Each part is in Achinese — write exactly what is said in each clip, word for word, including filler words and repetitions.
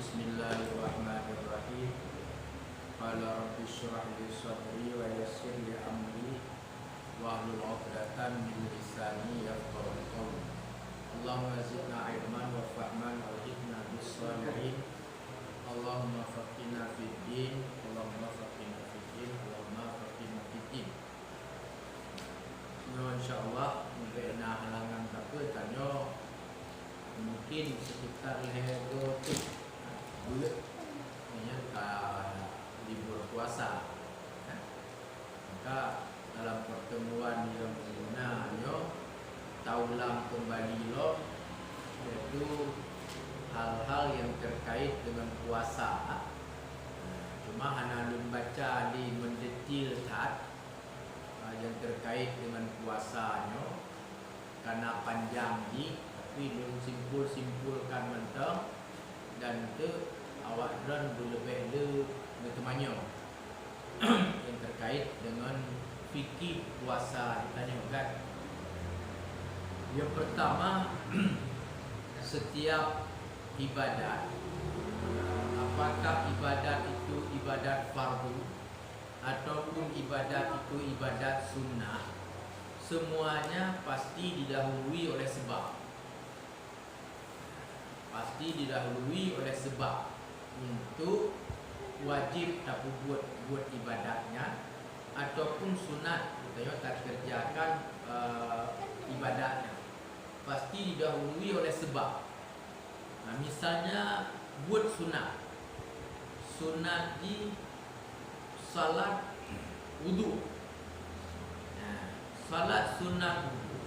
Bismillahirrahmanirrahim. Qala rabbi shrah li sadri wa yassir li amri wahlul 'uqdatam min lisani yafqahu qawli. Allahumma zidna ilman wa fahman wa alhiqna bis shalihin. Allahumma faqihna fid din. Allahumma faqihna fid din. Allahumma faqihna fid din. Nyoe insya Allah, mungkin na halangan tapi tanyoe mungkin sekitar lhèe dua puluh buleuen nyan ka libur puasa. Maka dalam pertemuan yang na nyoe, taulang kembali lom, yaitu hal-hal yang terkait dengan puasa. Cuma hana lôn baca di mendetil that, yang terkait dengan puasa nyoe. Karena panjang jih, tapi lôn simpul-simpulkan mantong dan tu awak droen beuleubeh le meuteumanyong yang terkait dengan fikih puasa tanyoe kan. Yang pertama, setiap ibadat, apakah ibadat itu ibadat fardu ataupun ibadat itu ibadat sunnah, semuanya pasti didahului oleh sebab. Pasti didahului oleh sebab untuk wajib tapeubuet buet ibadat nyan ataupun sunat geutanyoe takerjakan, eh, ibadat nyan. Pasti didahului oleh sebab. Nah, misalnya buet sunat. Sunat di salat wudu. Nah, salat sunat wudu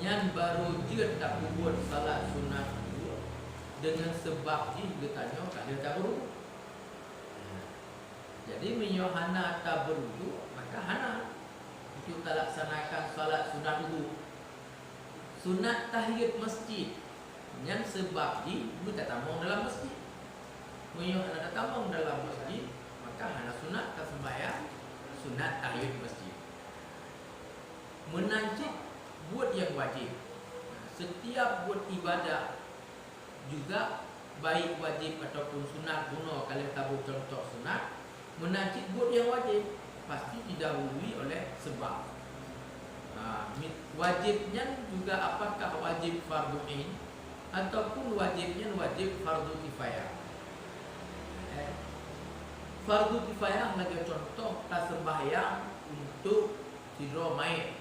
nyan barô jeuet tapeubuet salat sunat wudu deungon seubab jih geutanyoe ka lheueh tabeurudu. Nah, jadi meunyoe hana tabeurudu, maka hana untuk talaksanakan salat sunat wudu. Sunat tahiyeut masjid nyan seubab jih meutatamong dalam masjid. Meunyoe hana tatamong dalam masjid, maka hana sunat taseumbahyang sunat tahiyeut masjid. Meunan cit buet nyang wajéb. Setiap buet ibadah juga, baik wajéb ataupun sunat, bunoe ka lheueh taboh cuntoh sunat, meunan cit buet nyang wajéb pasti didahului oleh seubab. Ha, mi-, wajéb nyan juga apakah wajéb fardhu ain ataupun wajéb nyan wajéb fardhu kifayah? Eh, fardhu kifayah lagèe cuntoh taseumbahyang untuk sidroe manyét.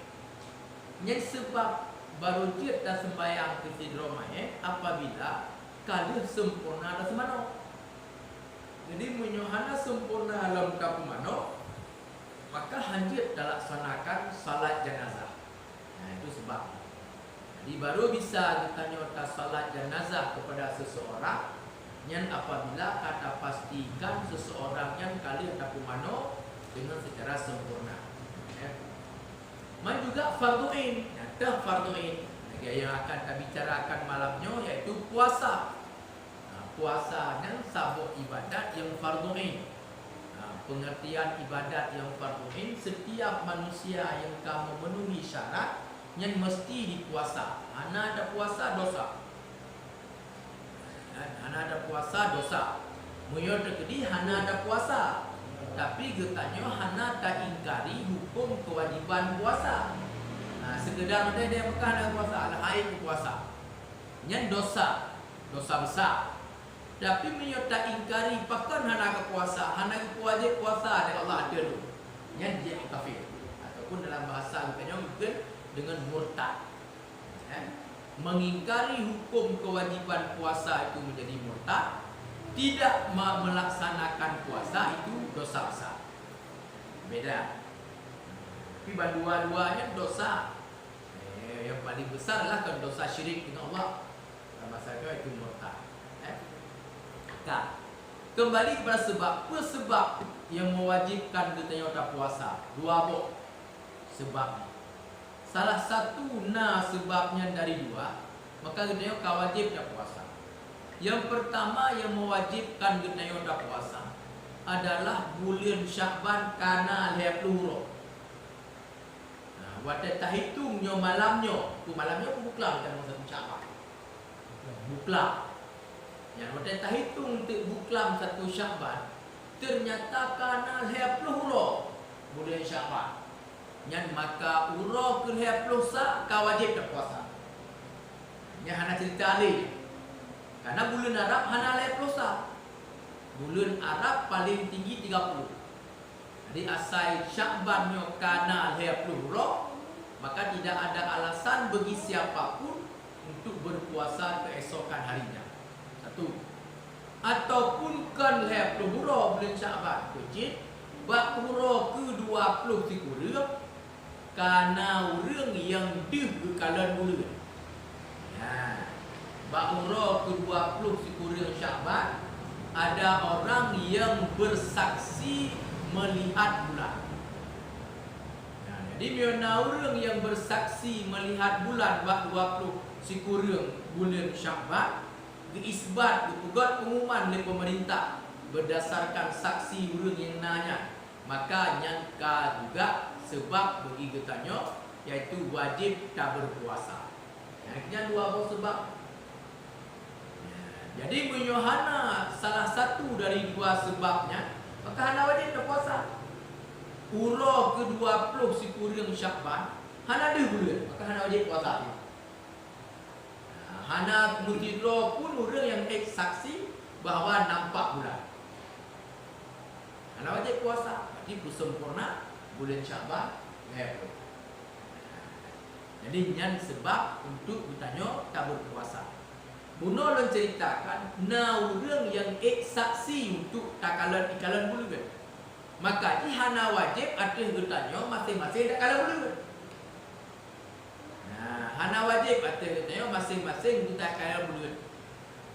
Nyan seubab barô jeuet taseumbahyang keu sidroe manyét apabila ka lheueh seumpurna taseumanoe. Jadi, meunyoe hana seumpurna lom tapeumanoe, maka hanjeuet talaksanakan salat janazah. Nah, itu sebab. Jadi, barô bisa geutanyoe tasalat janazah kepada seseorang, nyan apabila ka tapastikan seseorang nyan ka lheueh tapeumanoe dengan secara sempurna. Ya. Man juga fardhu ain. Nyata fardhu ain, lagèe nyang akan tabicarakan malam nyoe, yaitu puasa. Nah, puasa nyan saboh ibadat nyang fardhu ain. Nah, pengertian ibadat nyang fardhu ain, setiap manusia nyang ka memenuhi syarat nyan mesti dipuasa. Hana ada puasa, dosa. Kan? Hana ada puasa, dosa. Meunyoe teukeudi hana ada puasa, tapi geutanyoe hana taingkari huköm keuwajéban puasa. Nah, seukeudar meudeh-deh Mekah hana puasa, alah hai puasa. Nyan dosa, dosa besar. Tapi meunyoe taingkari pakon hana geupuasa, hana geupeuwajéb puasa lé Allah ateueh lôn, nyan jeuet kafir. Ataupun dalam bahasa geutanyoe mungken deungon murtad. Eh, mengingkari hukum kewajiban puasa itu menjadi murtad, tidak ma-, melaksanakan puasa itu dosa besar. Beda. Tapi bandua-duanya dosa. Eh, yang paling besar adalah kan dosa syirik dengan Allah. Dalam bahasa Arab itu murtad. Eh? Maka, kembali kepada sebab. Apa sebab yang mewajibkan geutanyoe tapuasa? Dua boh sebab. Salah satu na sebab nyan dari dua, maka geutanyoe ka wajéb tapuasa. Yang pertama yang mewajibkan geutanyoe tapuasa adalah buleuen Syakban ka na lhèe ploh uroe. Nah, watèe tahitong nyoe malam nyoe, peue malam nyoe peue buklam, bukan masa puncak bah. Buklam. Nyan watée tahitong teuk buklam satu Syakban, teunyata ka na lhée ploh uroe buleuen Syakban. Nyan maka uroe keu lhée ploh sa ka wajéb tapuasa. Nyan hana cerita lé. Karena buleuen Arab hana lhée ploh sa. Buleuen Arab paling tinggi tiga puluh. Jadi asai Syakban nyoe ka na lhée ploh uroe, maka tidak ada alasan bagi siapa pun untuk berpuasa keesokan harinya. Satu. Ataupun kon lhée ploh uroe buleuen Syakban, keucit bak uroe keu dua ploh sikureueng, ka na ureuëng nyang deuh geukalon buleuen. Nah, bak uroe keu dua ploh sikureueng Syakban, ada orang yang bersaksi melihat bulan. Nah, jadi meunyoe na ureuëng nyang bersaksi melihat bulan bak dua ploh sikureueng buleuen Syakban, geuisbat, geupeugét pengumuman lé pemerintah berdasarkan saksi ureuëng nyang na nyan, maka nyan ka juga seubab bagi geutanyoe, yaitu wajéb taberpuasa. Nyan dua boh seubab. Jadi meunyoe hana salah satu dari dua seubab nyan, maka hana wajéb tapuasa. Uroe keu dua ploh sikureueng Syakban hana deuh buleuen, maka hana wajéb puasa. Nah, hana meusidroe pun ureuëng nyang ék saksi bahwa nampak bulan. Hana wajéb puasa, berarti beusempurna buleuen Syakban lhée ploh. Jadi nyan seubab untuk geutanyoe taberpuasa. Bunoe lôn ceritakan, na ureuëng nyang ék saksi untuk takalon ikalon buleuen. Maka jih hana wajéb ateueh geutanyoe maséng-maséng takalon buleuen. Nah, hana wajéb ateueh geutanyoe maséng-maséng geutanyoe kalon buleuen.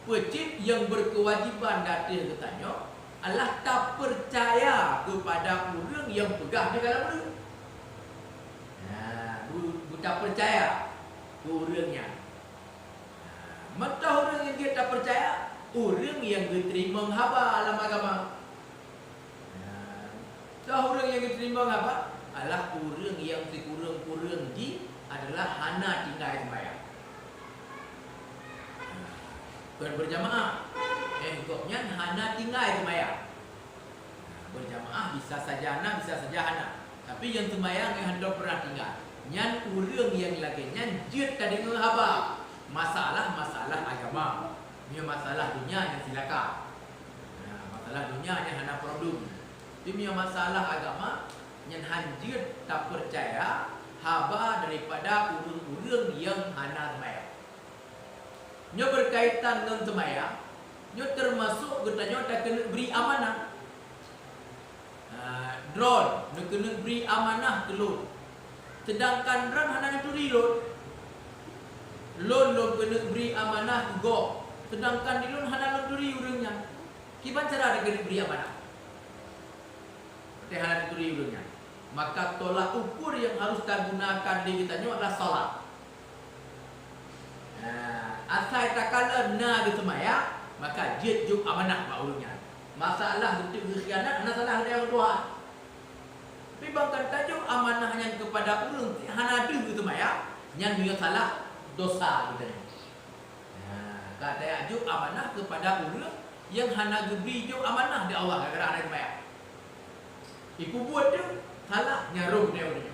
Peucit nyang berkewajiban ateueh geutanyoe adalah tapeucaya keupada ureuëng nyang peugah geukalon buleuen. Nah, bu-, bu tapeucaya keu ureuëng nyan. Nah, mantong ureuëng nyang jeuet tapeucaya, ureuëng nyang geuteurimong haba lam agama. Nah, toh ureuëng nyang geuteurimong haba adalah ureuëng nyang sikureueng-kureueng jih adalah hana tinggai seumayang. Nah, kon berjamaah, eh, gobnyan hana tinggai seumayang. Nah, berjamaah bisa saja na, bisa saja hana. Tapi nyang seumayang nyang hana pernah tinggai. Nyan ureuëng nyang lagée nyan jeuet tadeungoe haba masalah-masalah agama. Meunyoe masalah dunia nyan silakan. Nah, masalah dunia nyan hana problem. Tapi meunyoe masalah agama, nyan hanjeuet tapeucaya haba daripada ureuëng-ureuëng nyang hana seumayang. Nyoe berkaitan ngon seumayang, nyoe teumasok geutanyoe takeuneuk bri amanah. Ah, droe neukeuneuk bri amanah keu lôn. Seudangkan droe hana neuturi lôn. Lôn lôn keuneuk bri amanah keu gob, seudangkan di lôn hana lôn turi ureuëng nyan. Kiban cara takeuneuk bri amanah? Watée hana neuturi ureuëng nyan. Maka tolak ukur nyang harus tagunakan lé geutanyoe adalah salat. Nah, asai takalon na geuseumayang, maka jeuet jok amanah bak ureuëng nyan. Masalah beutôi geukhianat hana salah dari Allah Tuhan. Tapi ban kon tajok amanah nyan keupada ureuëng hana deuh geuseumayang, nyan meunyoe salah, dosa geutanyoe. Nah, ka tajok amanah keupada ureuëng nyang hana geubri jok amanah di Allah gara-gara hana seumayang. Ipeubuet tu salah, nyan roh geutanyoe.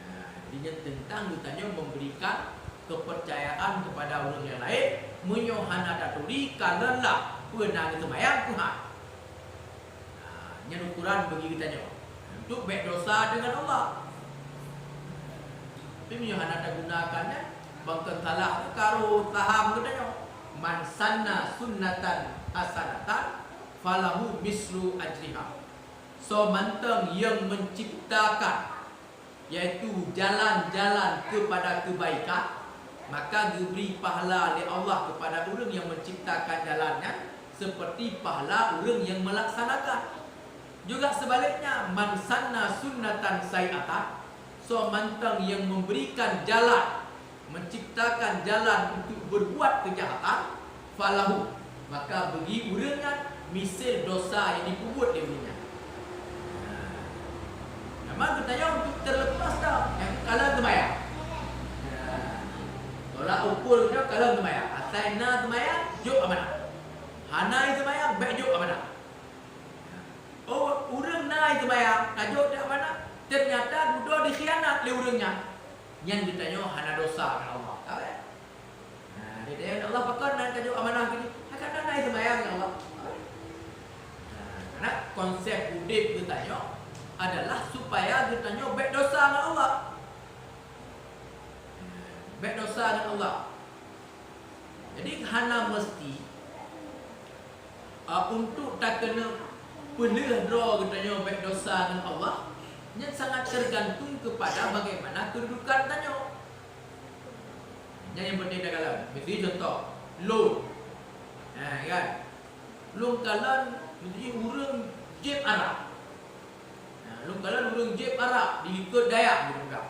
Nah, jadi nyan teuntang geutanyoe memberikan kepercayaan kepada ureuëng nyang laén, meunyoe hana taturi kalon lah peue na geuseumayang keu hai. Nah, nyan ukuran bagi geutanyoe untuk bék dosa dengan Allah. Tapi meunyoe hana tagunakan nyan, ban kon salah, ka roh paham geutanyoe. "Man sanna sunnatan hasanatan falahu mislu ajriha." Soe mantong nyang menciptakan, yaitu jalan-jalan kepada kebaikan, maka geubri pahala lé Allah kepada ureuëng nyang menciptakan jalan nyan, seperti pahala ureuëng nyang melaksanakan. Juga sebaliknya, "Man sanna sunnatan sayyi'atan," soe mantong nyang memberikan jalan, menciptakan jalan untuk berbuat kejahatan, falahu, maka bagi ureuëng nyan miseue dosa nyang jipeubuet lé ureuëng nyan. Nah, memang geutanyoe untuk terlepas dah nyang kalon seumayang. Nah, tolak ukur nyoe kalon seumayang. Asai na seumayang, jok amanah. Hana seumayang, bèk jok amanah. Oh, ureueng na seumayang, tajok teuh amanah, teunyata dudoe dikhianat lé ureueng nyan. Nyan geutanyoe hana dosa ngon Allah. Tahu, ya? Nah, geutanyoe Allah pakon na tajok amanah gini. Hakana na seumayang ngon Allah. Nah, karena konsep udép geutanyoe adalah supaya geutanyoe bèk dosa ngon Allah. Bèk dosa ngon Allah. Jadi, hana meusti, a, untuk takeuneuk peulheueh droe geutanyoe bèk dosa ngon Allah, nyan sangat tergantung kepada bagaimana kedudukan tanyoe. Nyan nyang penting takalon. Miseue contoh, lôn. Ha, kan? Lôn kalon, miseue ureueng jieb arak. Ha, lôn kalon ureueng jieb arak di likot dayah, lôn peugah.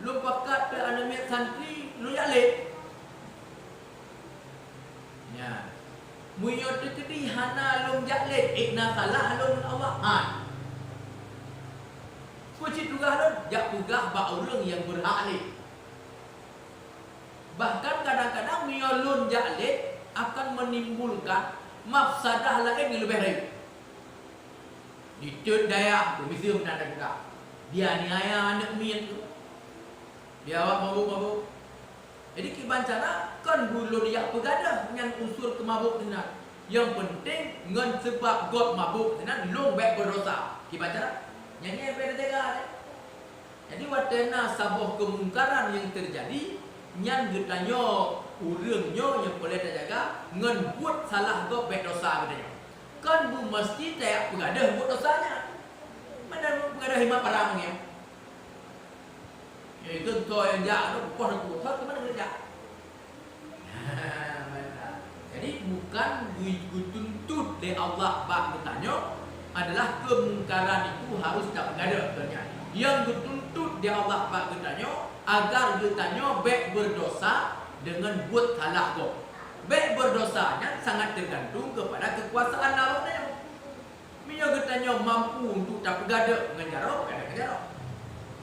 Lôn pakat keu aneuk miet santri, lôn jak lét. Nyan. Meunyoe teukeudi hana lôn jak lét, ék na salah lôn ngon Allah? Han. Peue cit tugaih lôn? Jak peugah bak ureueng nyang beurhak lét. Bahkan kadang-kadang meunyoe lôn jak lét, akan menimbulkan mafsadah laén nyang leubeh rayeuk. Di teuk dayah tu, miseue meunan tapeugah, dianiaya aneuk miet tu, diawak mabök-mabök. Jadi, kiban cara kon bu lôn jak peugadoh nyan unsur keumabök sinan. Nyang penting, ngon seubab gob mabök sinan, lôn bèk beudosa. Kiban cara? Nyan nyang bèk teujaga, eh. Jadi, watèe na saboh keumungkaran nyang teujadi, nyan geutanyoe ureueng nyoe nyang peureulèe tajaga, ngon buet salah gob bèk dosa geutanyoe. Kon beumeusti tajak peugadoh buet dosa nyan. Meunan peugadoh imat parang nyan. Nyan keuh toh nyang jak tu, poh na kuthot, keu mana geujak? Jadi, bukan geu-, geutuntut lé Allah bak geutanyoe adalah keumungkaran itu harus tapeugadoh, bukan nyan. Nyang geutuntut lé Allah bak geutanyoe agar geutanyoe bèk beudosa deungon buet salah gob. Bèk beudosa nyan sangat teugantung keupada keukuasaan Allah nyan. Meunyoe geutanyoe mampu untuk tapeugadoh ngon jaroe, peugadoh ngon jaroe.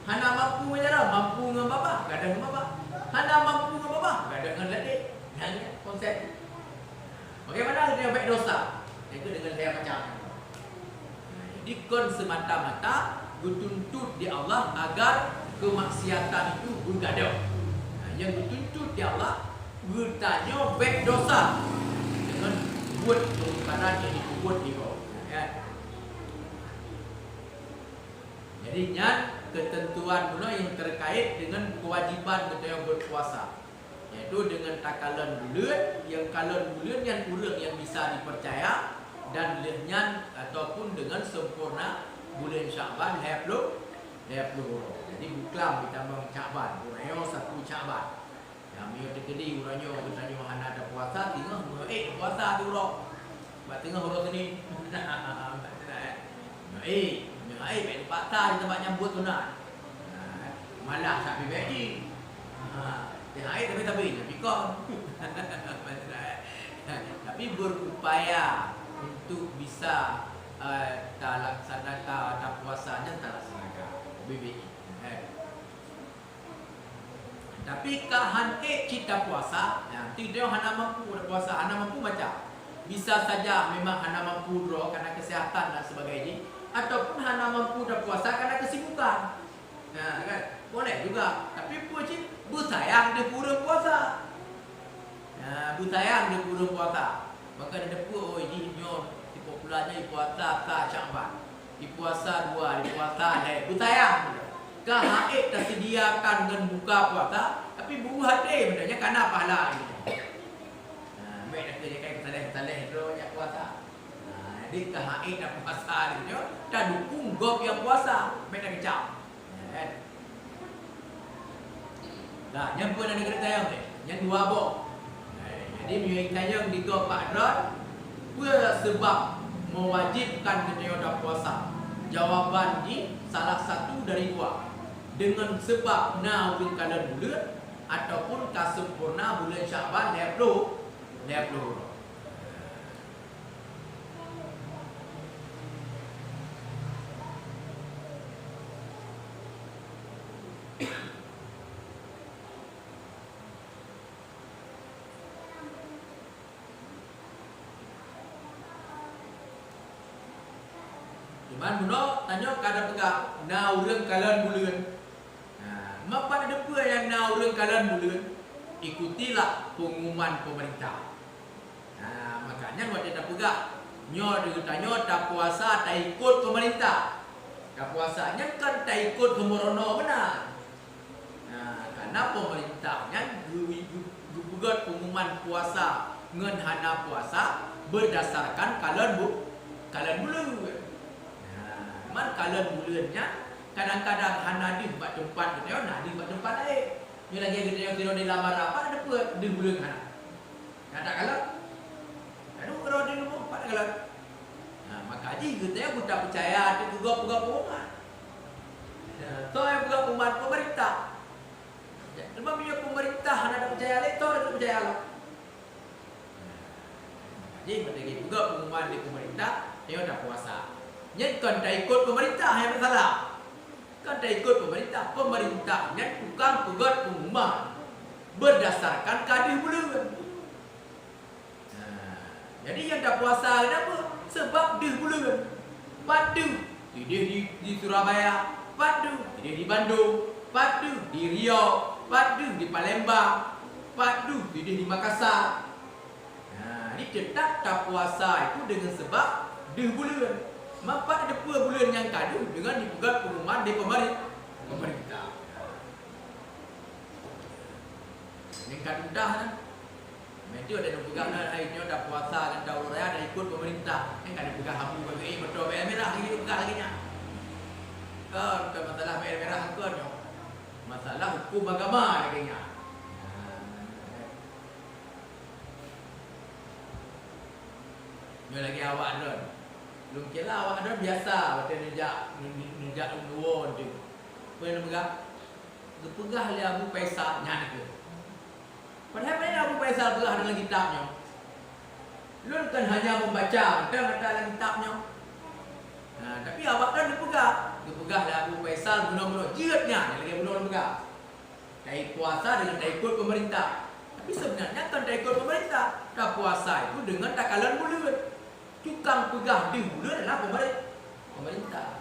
Hana mampu ngon jaroe, mampu ngon babah, peugadoh ngon babah. Hana mampu ngon babah, peugadoh ngon ladeh. Nyan konsep. Bagaimana geutanyoe bèk dosa? Nyan keuh deungon lhèe macam. Jadi, kon semata-mata geutuntut di Allah agar keumaksiatan itu beugadoh. Nah, nyang geutuntut di Allah, geutanyoe bèk dosa deungon buet keumungkaran nyang jipeubuet di gob. Ya. Jadi, nyan keuteuntuan bunoe nyang terkait deungon keuwajiban geutanyoe beupuasa, yaitu deungon takalon buleuen, nyang kalon buleuen nyan ureueng nyang bisa dipercaya, dan lheueh nyan ataupun deungon sempurna buleuen Syakban lhèe ploh, lhèe ploh uroe. Jadi, buklam ditamong Syakban, uroe nyoe satu Syakban. Nyan, meunyoe teukeudi uroe nyoe geutanyoe hana tapuasa, teungoh meunyoe ék puasa di uroe. Bak teungoh uroe Seunin. Meunyoe ék, meunyoe ék, bèk teupaksa di teumpat nyang buet sunat. Nah, malah sabe bèk jih. Ha, teuh ék tapi-tapi, nyan bikon. Tapi berupaya untuk bisa, eh, talaksana-, ta-, tapuasa nyan talaksanakan. Bibit. Eh. Tapi ka han ék cit tapuasa, nyan, ti droe hana mampu tapuasa, hana mampu macam. Bisa saja memang hana mampu droe karena kesehatan dan sebagainya, ataupun hana mampu tapuasa karena kesibukan. Nah, kan? Boleh juga. Tapi peue cit beusayang di ureueng puasa. Nah, beusayang di ureueng puasa. Maka di depan, oh, jih nyoe, si popular nyoe, puasa sa Syakban. Dipuasa dua, dipuasa lhèe, beusayang. Ka han ék taseudiakan ngon buka puasa, tapi beuuh até, makajih kana pahala geuh. Nah, bèk takheun nyan kai peusaleh-peusaleh droe jak puasa. Nah, jadi ka han ék tapuasa geuh nyoe, tadukung gob nyang puasa, bèk takeucam. Nah, kan? Nah, nyan peue na neugét tanyong nyoe? Nyan dua boh. Nah, jadi meunyoe tanyong di gob Pak Dron, peue seubab meuwajibkan geutanyoe tapuasa? Jawaban jih salah satu dari dua. Deungon seubab na ureueng kalon buleuen ataupun ka sempurna buleuen Syakban lhèe ploh, lhèe ploh uroe. Man bunoe tanyoe ka tapeugah na ureuëng kalon buleuen. Nah, meupat teupeue nyang na ureuëng kalon buleuen, ikutilah pengumuman pemerintah. Nah, makanya watée tapeugah nyoe di tanyoe tapuasa taikot pemerintah. Tapuasa nyan kan taikot seumeureunoe beuna. Nah, karena pemerintah nyan geu- geu- geupeugét pengumuman puasa ngon hana puasa berdasarkan kalon bu- kalon buleuen. Nah, man kalon buleuen nyan kadang-kadang hana deuh bak teumpat geutanyoe, na deuh bak teumpat laén. Nyoe lagée geutanyoe sidroe di Lamara, pat teupeue deuh buleuen hana. Nah, takalon. Lalu keudroe di rumoh, pat takalon. Nah, maka jih geutanyoe beutapeucaya ateueh peugah-peugah pengumuman. Nah, soe nyang peugah pengumuman? Pemerintah. Cuma meunyoe pemerintah hana tapeucaya lé, soe nyang tapeucaya lom? Nah, maka jih watée geupeugah pengumuman di pemerintah, nyoe tapuasa. Nyan kon taikot pemerintah nyang salah. Kan taikot pemerintah. Pemerintah nyan tukang peugét pengumuman berdasarkan ka deuh buleuen. Nah, jadi nyang tapuasa kenapa? Sebab deuh buleuen. Pat deuh sideh di, di Surabaya, pat deuh sideh di Bandung, pat deuh di Riau, pat deuh di Palembang, pat deuh sideh di Makassar. Nah, jadi teutap tapuasa itu dengan sebab deuh buleuen. Meupat teupeue buleuen nyang ka deuh dengan dipeugét pengumuman di pemeri-, pemerintah. Nyang ka tudah na. Meuntui ada nyang peugah na, hai nyoe tapuasa ngon tauraya taikot pemerintah. Nyang ka dipeugah Abu Bakar, eh, beutôi, bendera merah lagi dipeugah lagi nyan. Kan, bukan masalah bendera merah kon nyoe. Masalah hukum agama lagée nyan. Nyoe lagée awak droe. Lôn kira awak droe biasa watée neujak, neujak undue tu. Peue neupeugah? Geupeugah lé Abu Faisal nyan keuh. Padahai peue Abu Faisal peugah dalam kitab nyoe? Lôn kan hanya membaca mantong ata lam kitab nyoe. Nah, tapi awak droe neupeugah, geupeugah lé Abu Faisal bunoe-bunoe jeuet nyan, nyang lagée bunoe lôn peugah. Tapuasa dengan taikot pemerintah. Tapi sebenarnya kan taikot pemerintah. Tapuasa itu dengan takalon buleuen. Tukang peugah deuh buleuen adalah pemeri-, pemerintah.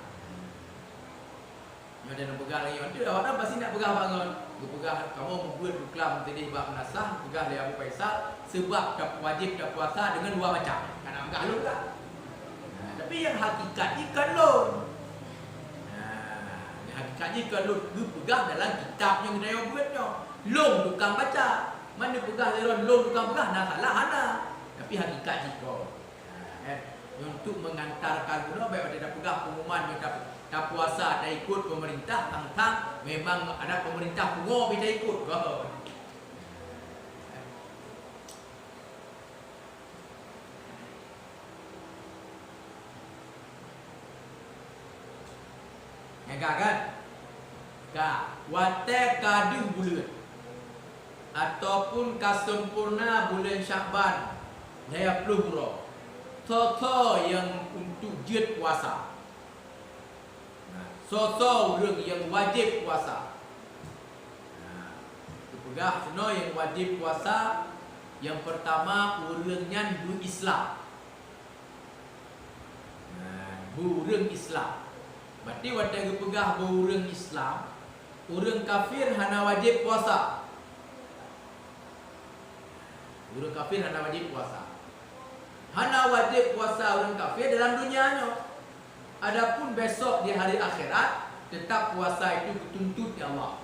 Nyoe dan peugah lagi, nanti awak pasti nak peugah bangon. Geupeugah kamoe meubeuet buklam tadi bak meunasah, peugah lé Abu Faisal, sebab tap-, wajib tapuasa dengan dua macam. Kan nak peugah lôn kan? Nah, tapi yang hakikat ikan lôn. Nah, nyang hakikat jih ka lôn geupeugah dalam kitab nyang geutanyoe beuet nyoe. Lôn tukang baca. Man neupeugah lé droe lôn tukang peugah, na salah hana. Tapi hakikat jih kon. Nah, eh, untuk mengantarkan bunoe, baik watée tapeugah pengumuman nyoe tap-, tapuasa taikot pemerintah, tang-tang memang ada pemerintah pungo pih taikot. Kon. Nyan ka kan? Ka, watée ka deuh buleuen, ataupun ka sempurna buleuen Syakban, lhée ploh uroe, soe-soe nyang untuk jeuet puasa? Nah, soe-soe ureuëng nyang wajéb puasa? Nah, geupeugah sinoe nyang wajéb puasa, nyang peurtama ureuëng nyan beu-Islam. Nah, beu-ureuëng Islam. Berarti watée geupeugah beu-ureuëng Islam, ureuëng kafir hana wajéb puasa. Ureuëng kafir hana wajéb puasa. Hana wajéb puasa ureuëng kafir dalam dunia nyoe. Adapun besok di hari akhirat, tetap puasa itu dituntut ya Allah.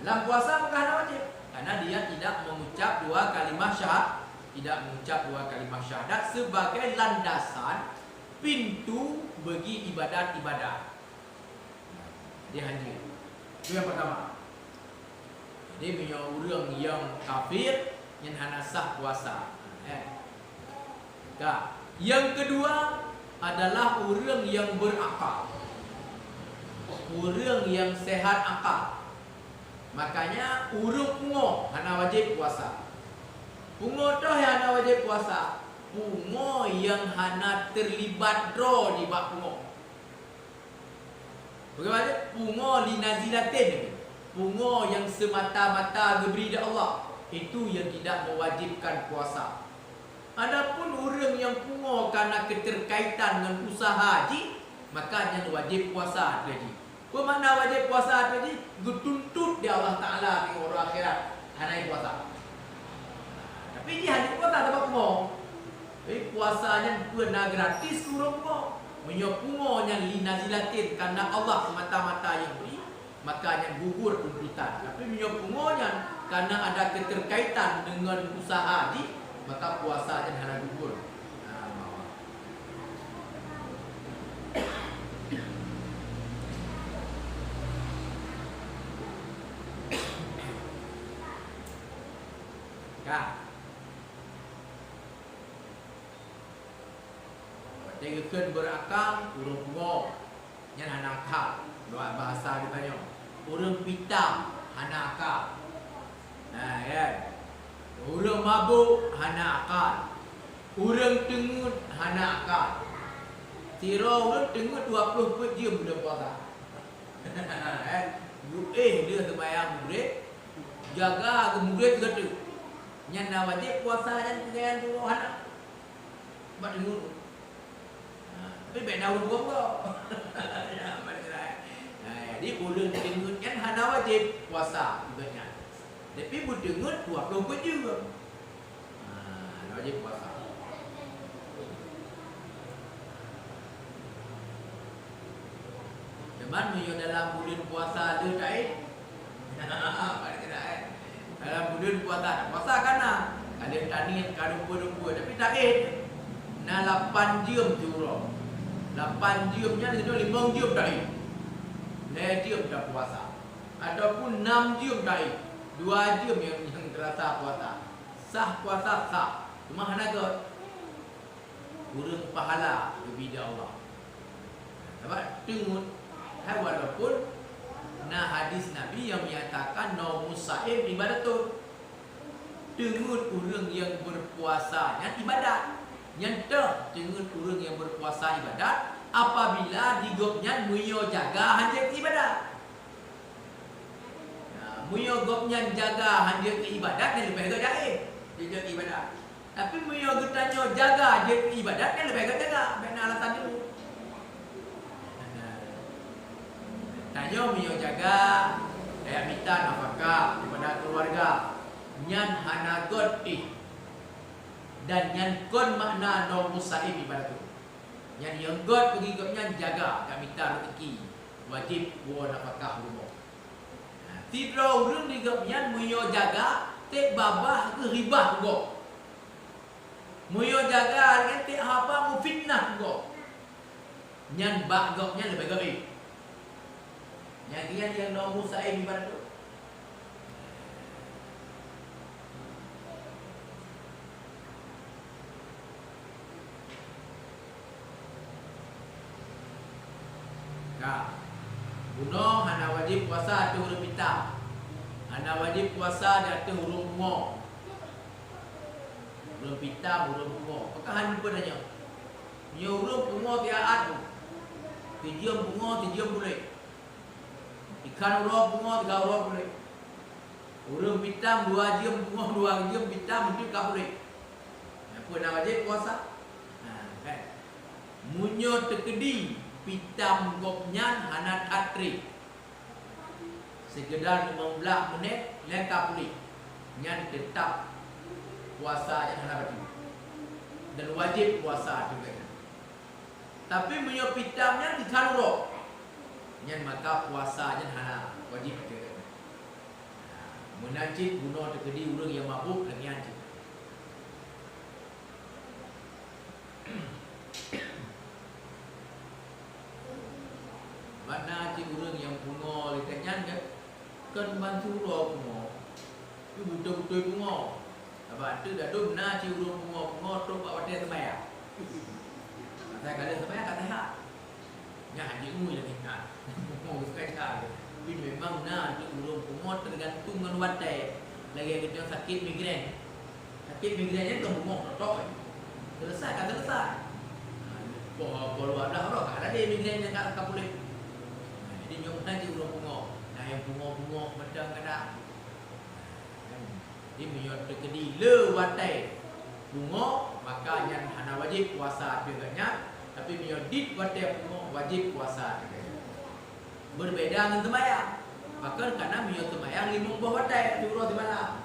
Lam puasa bukan hana wajéb, karena dia tidak mengucap dua kalimah syahad-, tidak mengucap dua kalimah syahadat sebagai landasan pintu bagi ibadat-ibadat. Jadi hanjeuet. Itu yang pertama. Jadi meunyoe ureuëng nyang kafir, nyan hana sah puasa. Eh. Ka. Yang kedua adalah ureuëng nyang berakal. Ureuëng nyang sehat akal. Makanya ureuëng pungo hana wajéb puasa. Pungo toh nyang hana wajéb puasa? Pungo nyang hana terlibat droe nibak pungo. Bagaimana? Pungo li nazilatin, pungo nyang semata-mata geubri lé Allah, itu yang tidak mewajibkan puasa. Adapun ureuëng nyang pungo karena keterkaitan ngon usaha jih, Maka nyan wajéb puasa ateueh jih. Peue makna wajéb puasa ateueh jih? Geutuntot di Allah Taala di uroe akhirat hana puasa. Tapi jih hana puasa sabab pungo. Tapi puasa nyan peue na gratis keu ureuëng pungo. Meunyoe pungo nyan li nazilatin karena Allah semata-mata yang beri, maka nyan gugur tuntutan. Tapi meunyoe pungo nyan karena ada keterkaitan dengan usaha jih, maka puasa nyan hana gugur. Nah, ka. Watée geukheun berakal, ureuëng pungo, nyan hana akal. Lewat bahasa geutanyoe, ureuëng pitam hana akal. Nah, ya. Ureuëng mabök hana akal. Ureuëng teungeut hana akal. Sidroe ureuëng teungeut dua ploh peuet jeuem buleuen puasa. Eh, geuéh lheueh seumayang Maghrib, jaga keu Maghrib geuteuk. Nyan na wajéb puasa nyan keu gaya tu hana. Bak teungeut. Ha, tapi bèk na ureuëng buang kok. Ya, bak teungeut, eh. Nah, jadi buleuen teungeut nyan hana wajéb puasa buleuen nyan. Tapi beuteungeut dua ploh peuet jeuem. Ha, wajéb puasa. Cuman meunyoe dalam buleuen puasa le taéh, dalam buleuen puasa, puasa ka na, ka lheueh taniet, ka rumpue-rumpue, tapi taéh na lapan jeuem siuroe. Lapan jeuem nyan, itu limong jeuem taéh. Lhée jeuem tapuasa. Ataupun nam jeuem taéh, dua jeuem nyang, nyang teurasa puasa. Sah puasa sah, cuma hana göt. Kureueng pahala geubri lé Allah. Sabab teungeut, hai walaupun na hadis Nabi nyang menyatakan naumus saim ibadatun. Teungeut ureueng nyang berpuasa nyan ibadat. Nyan teuh teungeut ureueng nyang berpuasa ibadat apabila di gobnyan meunyoe jaga hanjeuet ibadat. Nah, meunyoe gobnyan jaga hanjeuet keu ibadat, nyan leubeh gét jaéh jeuet keu ibadat. Tapi meunyoe geutanyoe jaga jeuet keu ibadat, nyan leubeh gét jaga, bèk na alasan teungku. Tanyoe meunyoe jaga, tajak mita nafakah daripada keuluwarga, nyan hana gét pih, dan nyan kon makna naumus saim ibadatun. Nyan nyang gét bagi gobnyan jaga, jak mita reuzeki, wajéb woe nafakah rumoh. Nah, sidroe ureueng di gobnyan meunyoe jaga, tiep babah geuh ribah gob. Meunyoe jaga nyan tiep haba meufitnah gob. Nyan bak gobnyan leubeh gét. Nyan, nyan nyang naumus saim ibadatun. Ka. Bunoe hana wajéb puasa ateueh ureueng pitam. Hana wajéb puasa di ateueh ureueng pungo. Ureueng pitam, ureueng pungo. Pakon hana peue tanyoe? Nyoe ureueng pungo tiaat tu. Sijeuem pungo, sijeuem puléh. Tikhan uroe pungo, tikhan uroe puléh. Ureueng pitam dua jeuem pungo, dua jeuem pitam, mungken ka puléh. Nyan peue na wajéb puasa? Ha, kan? Meunyoe teukeudi pitam gobnyan hana that trép, seukeudar limong blah menit lheueh ka puléh, nyan teutab puasa nyan hana bateue dan wajéb puasa ateueh gobnyan. Tapi meunyoe pitam nyan tikhan uroe, nyan maka puasa nyan hana wajéb ateueh gobnyan. Meunan cit bunoe teukeudi ureueng nyang mabök lagèe nyan cit. Ban na cit ureueng nyang pungo lagèe nyan, kan? Kon ban siuroe pungo, tapi beutôi-beutôi pungo. Sabab teuk dadum na cit ureueng pungo-pungo trok bak watèe seumayang. Asai ka lheueh seumayang ka seuhat. Nyan hana jipeungui lagèe nyan. Pungo sengaja. Tapi memang na cit ureueng pungo teugantung ngon watèe. Lagèe geutanyoe sakét migrain. Sakét migrain nyan kon pungo tok-tok, eh. Seuleusai ka seuleusai. Ha, poh, poh dua blah uroe ka lagèe migrain nyan ka, ka puléh. Ha, jadi nyoe na cit ureueng pungo. Na nyang pungo-pungo mantong kadang. Jadi meunyoe teukeudi le watèe pungo, maka nyan hana wajéb puasa ateueh gobnyan, Tapi meunyoe dit watée pungo, wajéb puasa. Beubeda ngon seumayang. Pakon? Kareuna meunyoe seumayang limong boh watée siuroe simalam,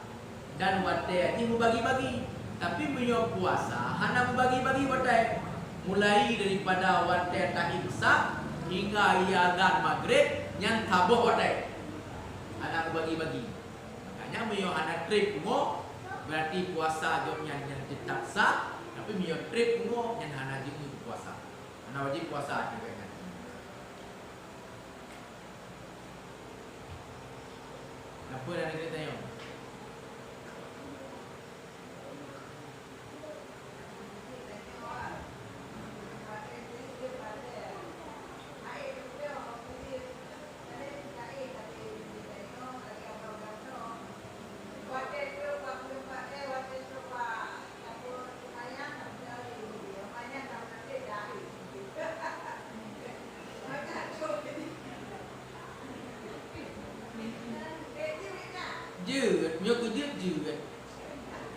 dan watée jih meubagi-bagi. Tapi meunyoe puasa hana meubagi-bagi watée, mulai daripada watée taimsak hingga ia azan magrib, nyan saboh watée. Hana meubagi-bagi. Makanya meunyoe hana treb pungo, berarti puasa gobnyan nyan teutab sah, tapi meunyoe treb pungo, nyan hana jeuet puasa. Hana wajéb puasa juga ingat. Napa dan negeri tanyong? Jeuet, meunyoe keu jeuet, jeuet.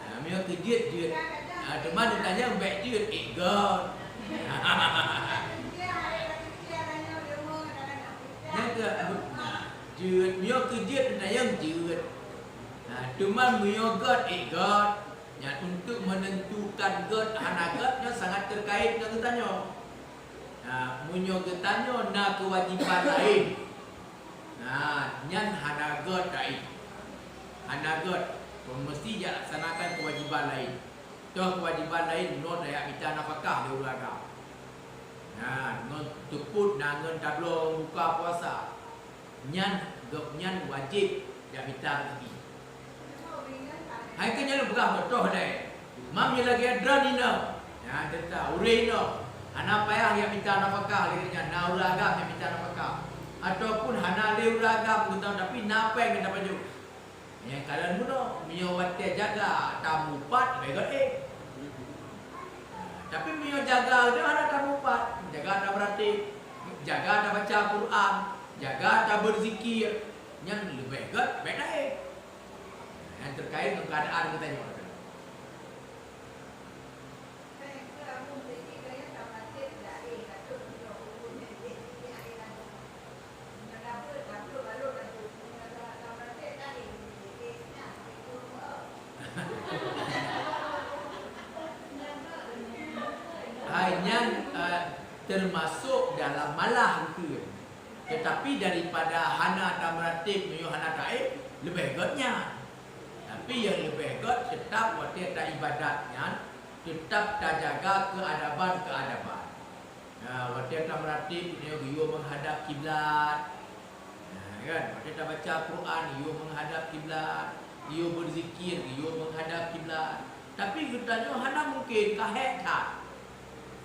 Ha, meunyoe keu jeuet, jeuet. Ha, teuma neutanyong bék jeuet, ék göt. Nyang keu, ha, jeuet. Meunyoe keu jeuet neutanyong jeuet. Ha, teuma meunyoe göt, ék göt. Nyan untuk menentukan göt hana göt nyan sangat terkait ngon geutanyoe. Nah, meunyoe geutanyoe na keuwajéban laén, nah, nyan hana göt taéh. Hana göt, meusti jilaksanakan keuwajéban laén. Toh keuwajéban laén ngon tajak mita nafakah lé ureueng agam. Nah, ngon teupot na ngon tabloe buka puasa. Nyan gobnyan wajéb jak mita reuzeki. Hai keu nyan peugah contoh dai. Mam nyoe lagée droeneuh inoe. Nyan teuta ureueng inoe hana payah jak mita nafakah lé nyan, na ureueng agam jak mita nafakah. Ataupun hana lé ureueng agam geutanyoe, tapi na péng gata pajoh. Nyang kalon bunoe, meunyoe watée jaga tamupat, leubeh göt éh. Tapi meunyoe jaga nyoe hana tamupat, jaga tameuratéb, jaga tabaca Quran, jaga tabeuzikir, nyan leubeh göt bék taéh. Nyan terkait ngon keuadaan geutanyoe. Hai nyan, eh, termasuk dalam malah, bukan? Tetapi daripada hana tameuratéb meunyoe hana taéh, leubeh göt nyan. Tapi nyang leubeh göt, teutap watée taibadat nyan, teutap tajaga keuadaban-keuadaban. Nah, watée tameuratéb, geutanyoe geuyue meuhadab kiblat. Nah, kan? Watée tabaca Quran, geuyue meuhadab kiblat. Geuyue beuzikir, geuyue meuhadab kiblat. Tapi geutanyoe hana mungken, ka hék that.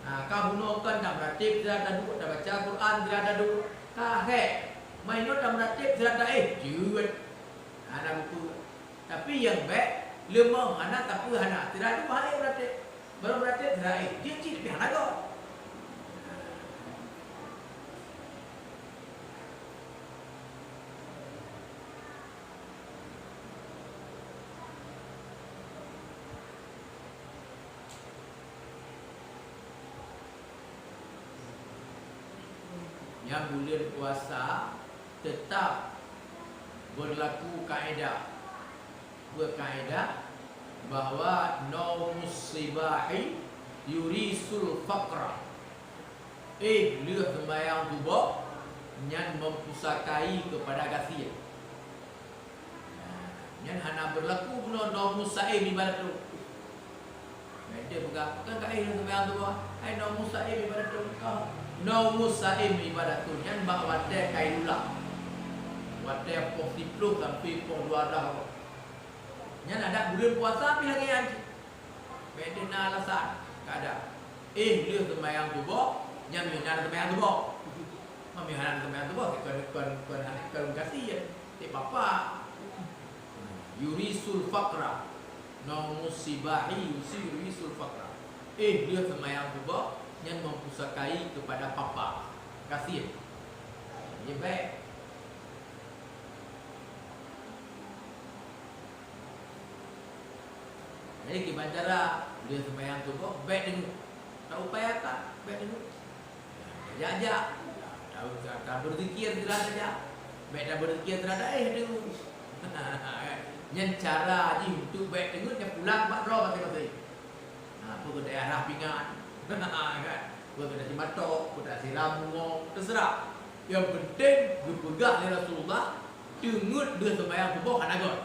Nah, ka bunoe kon tameuratéb sira taduek, tabaca Quran sira taduek, ka hék. Meunyoe tameuratéb sira taéh, jeuet. Hana buku. Tapi nyang bék, leumoh hana, tapeue hana. Sira dua hai meuratéb. Barô meuratéb sira éh, jeuet cit tapi hana gob. Nyang buleuen puasa teutap beurlaku kaédah. Peue kaédah? Bahwa naumus sibahi yurisul faqra. Éh lheueh seumayang suboh nyan mempusakai keupada gasien. Nah, nyan hana beurlaku bunoe naumus saim ibadat tu. Bék teupeugah, "Pakon ka éh lheueh seumayang suboh?" Hai, naumus saim ibadat tu. Oh, naumus saim ibadat tu nyan bak watée kailulah. Watée poh siplôh sampai poh dua blah. Nyan adat buleuen puasa pih lagée nyan cit. Bék teuh na alasan, ka ada. Éh lheueh seumayang suboh, nyan meunyoe na seumayang suboh. Meunyoe hana seumayang suboh, kon, kon, kon hana, kon gasien. Cit papa. Yurisul faqra. Naumus sibahi yusi yurisul faqra. Éh lheueh seumayang suboh, nyan mempusakai keupada papa. Gasien. Jadi bék. Jadi kiban cara, lheueh seumayang suboh, bék deungoe. Taupayakan, bèk teungeut. Tajak-jak, ta-, ta-, tabeuzikir sira tajak. Bèk tabeuzikir sira taéh teungeut. Nyan cara jih untuk bèk teungeut, nyan pulang bak droe maséng-maséng. Ha, peue keu tajak rhah pingan. Kan? Peue keu tacimat tok, peue tasiram bungong, teuseurah. Nyang peunteng geupeugah lé Rasulullah, teungeut lheueh seumayang suboh hana göt.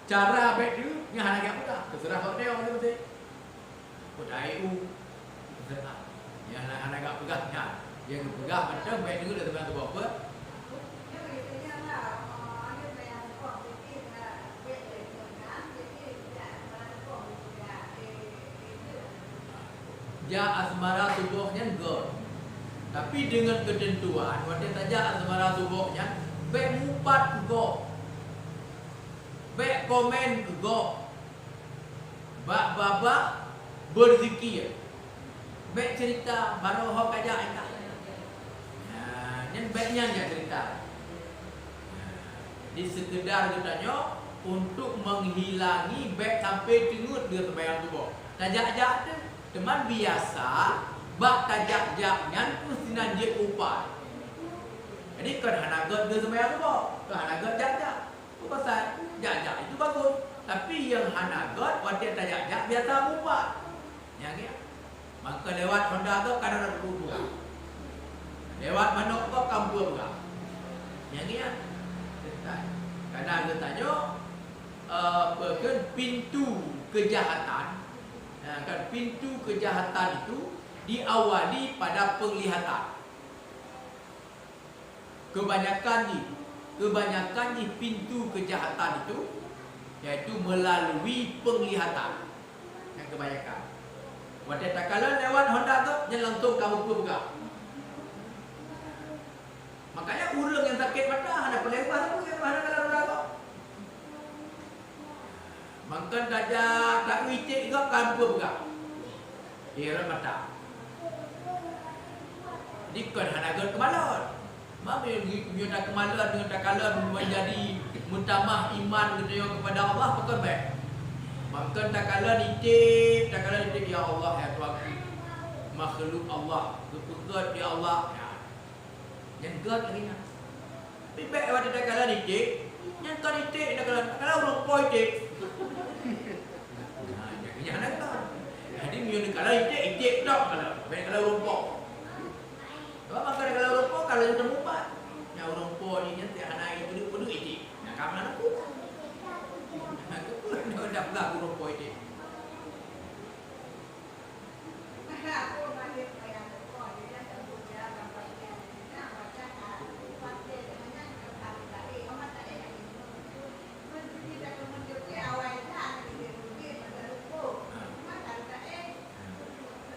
Cara bèk teungeut, nyan hana geupeugah. Teuseurah bak droe maséng-maséng. Peue ta-, nyang hana, hana geupeugah nyan. Nyang geupeugah mantong bèk teungeut lheueh seumayang suboh. Peue? Jak asmara suboh nyan göt. Tapi deungon keuteuntuan, watèe tajak asmara suboh nyan, bèk mupat keu gob. Bèk komen keu gob. Bak babah beuzikir. Bèk ceurita, barô ho kajak intat. Nah, nyan bèk nyan jak ceurita. Nah, jadi seukeudar geutanyoe untuk menghilangi bèk sampai teungeut lheueh seumayang suboh. Tajak-jak teuh, teuma biasa bak tajak-jak nyan pun sinan jeuet upat. Jadi kon hana göt lheueh seumayang suboh, kon hana göt jak-jak. Peue pasai? Jak-jak itu bagus. Tapi nyang hana göt watèe tajak-jak biasa mupat. Nyang ya. Maka lewat honda tu kadang ada berubah. Lewat manok tu kampung lah. Nyang ya. Karena geutanyoe, eh, peue kheun pintu kejahatan. Nah, kan pintu kejahatan itu diawali pada penglihatan. Kebanyakan jih, kebanyakan jih pintu kejahatan itu, yaitu melalui penglihatan. Nyang kebanyakan. Watèe takalon lewat honda tu, nyan langsung kamoe peugah. Makanya ureueng nyang sakét mata hana peureulèe ubah sapeue, hana kalon honda tu. Mangkon tajak taeu iték gob kan peue peugah. Di rot mata. Jadi kon hana göt keumalon. Ma meunyoe, meunyoe takeumalon deungon takalon menjadi meutamah iman geutanyoe kepada Allah, pakon bèk. Mangkon takalon iték, takalon iték, "Ya Allah, ya Tuhanku, makhluk Allah, geupeugöt ya Allah." Ya. Nyan göt lagèe nyan. Tapi bèk watèe takalon iték, nyan kon iték takalon, takalon ureueng po iték. Nah, nyan, nyan hana göt. Jadi meunyoe takalon iték, iték tok kalon, bèk takalon ureueng po. Sebab maka takalon ureueng po, kalon teumupat. Nyan ureueng po jih nyan tiep hana iték, peuduek iték. Nah, ka meunan aku. Nah, keupeue dah peugah ureueng po iték.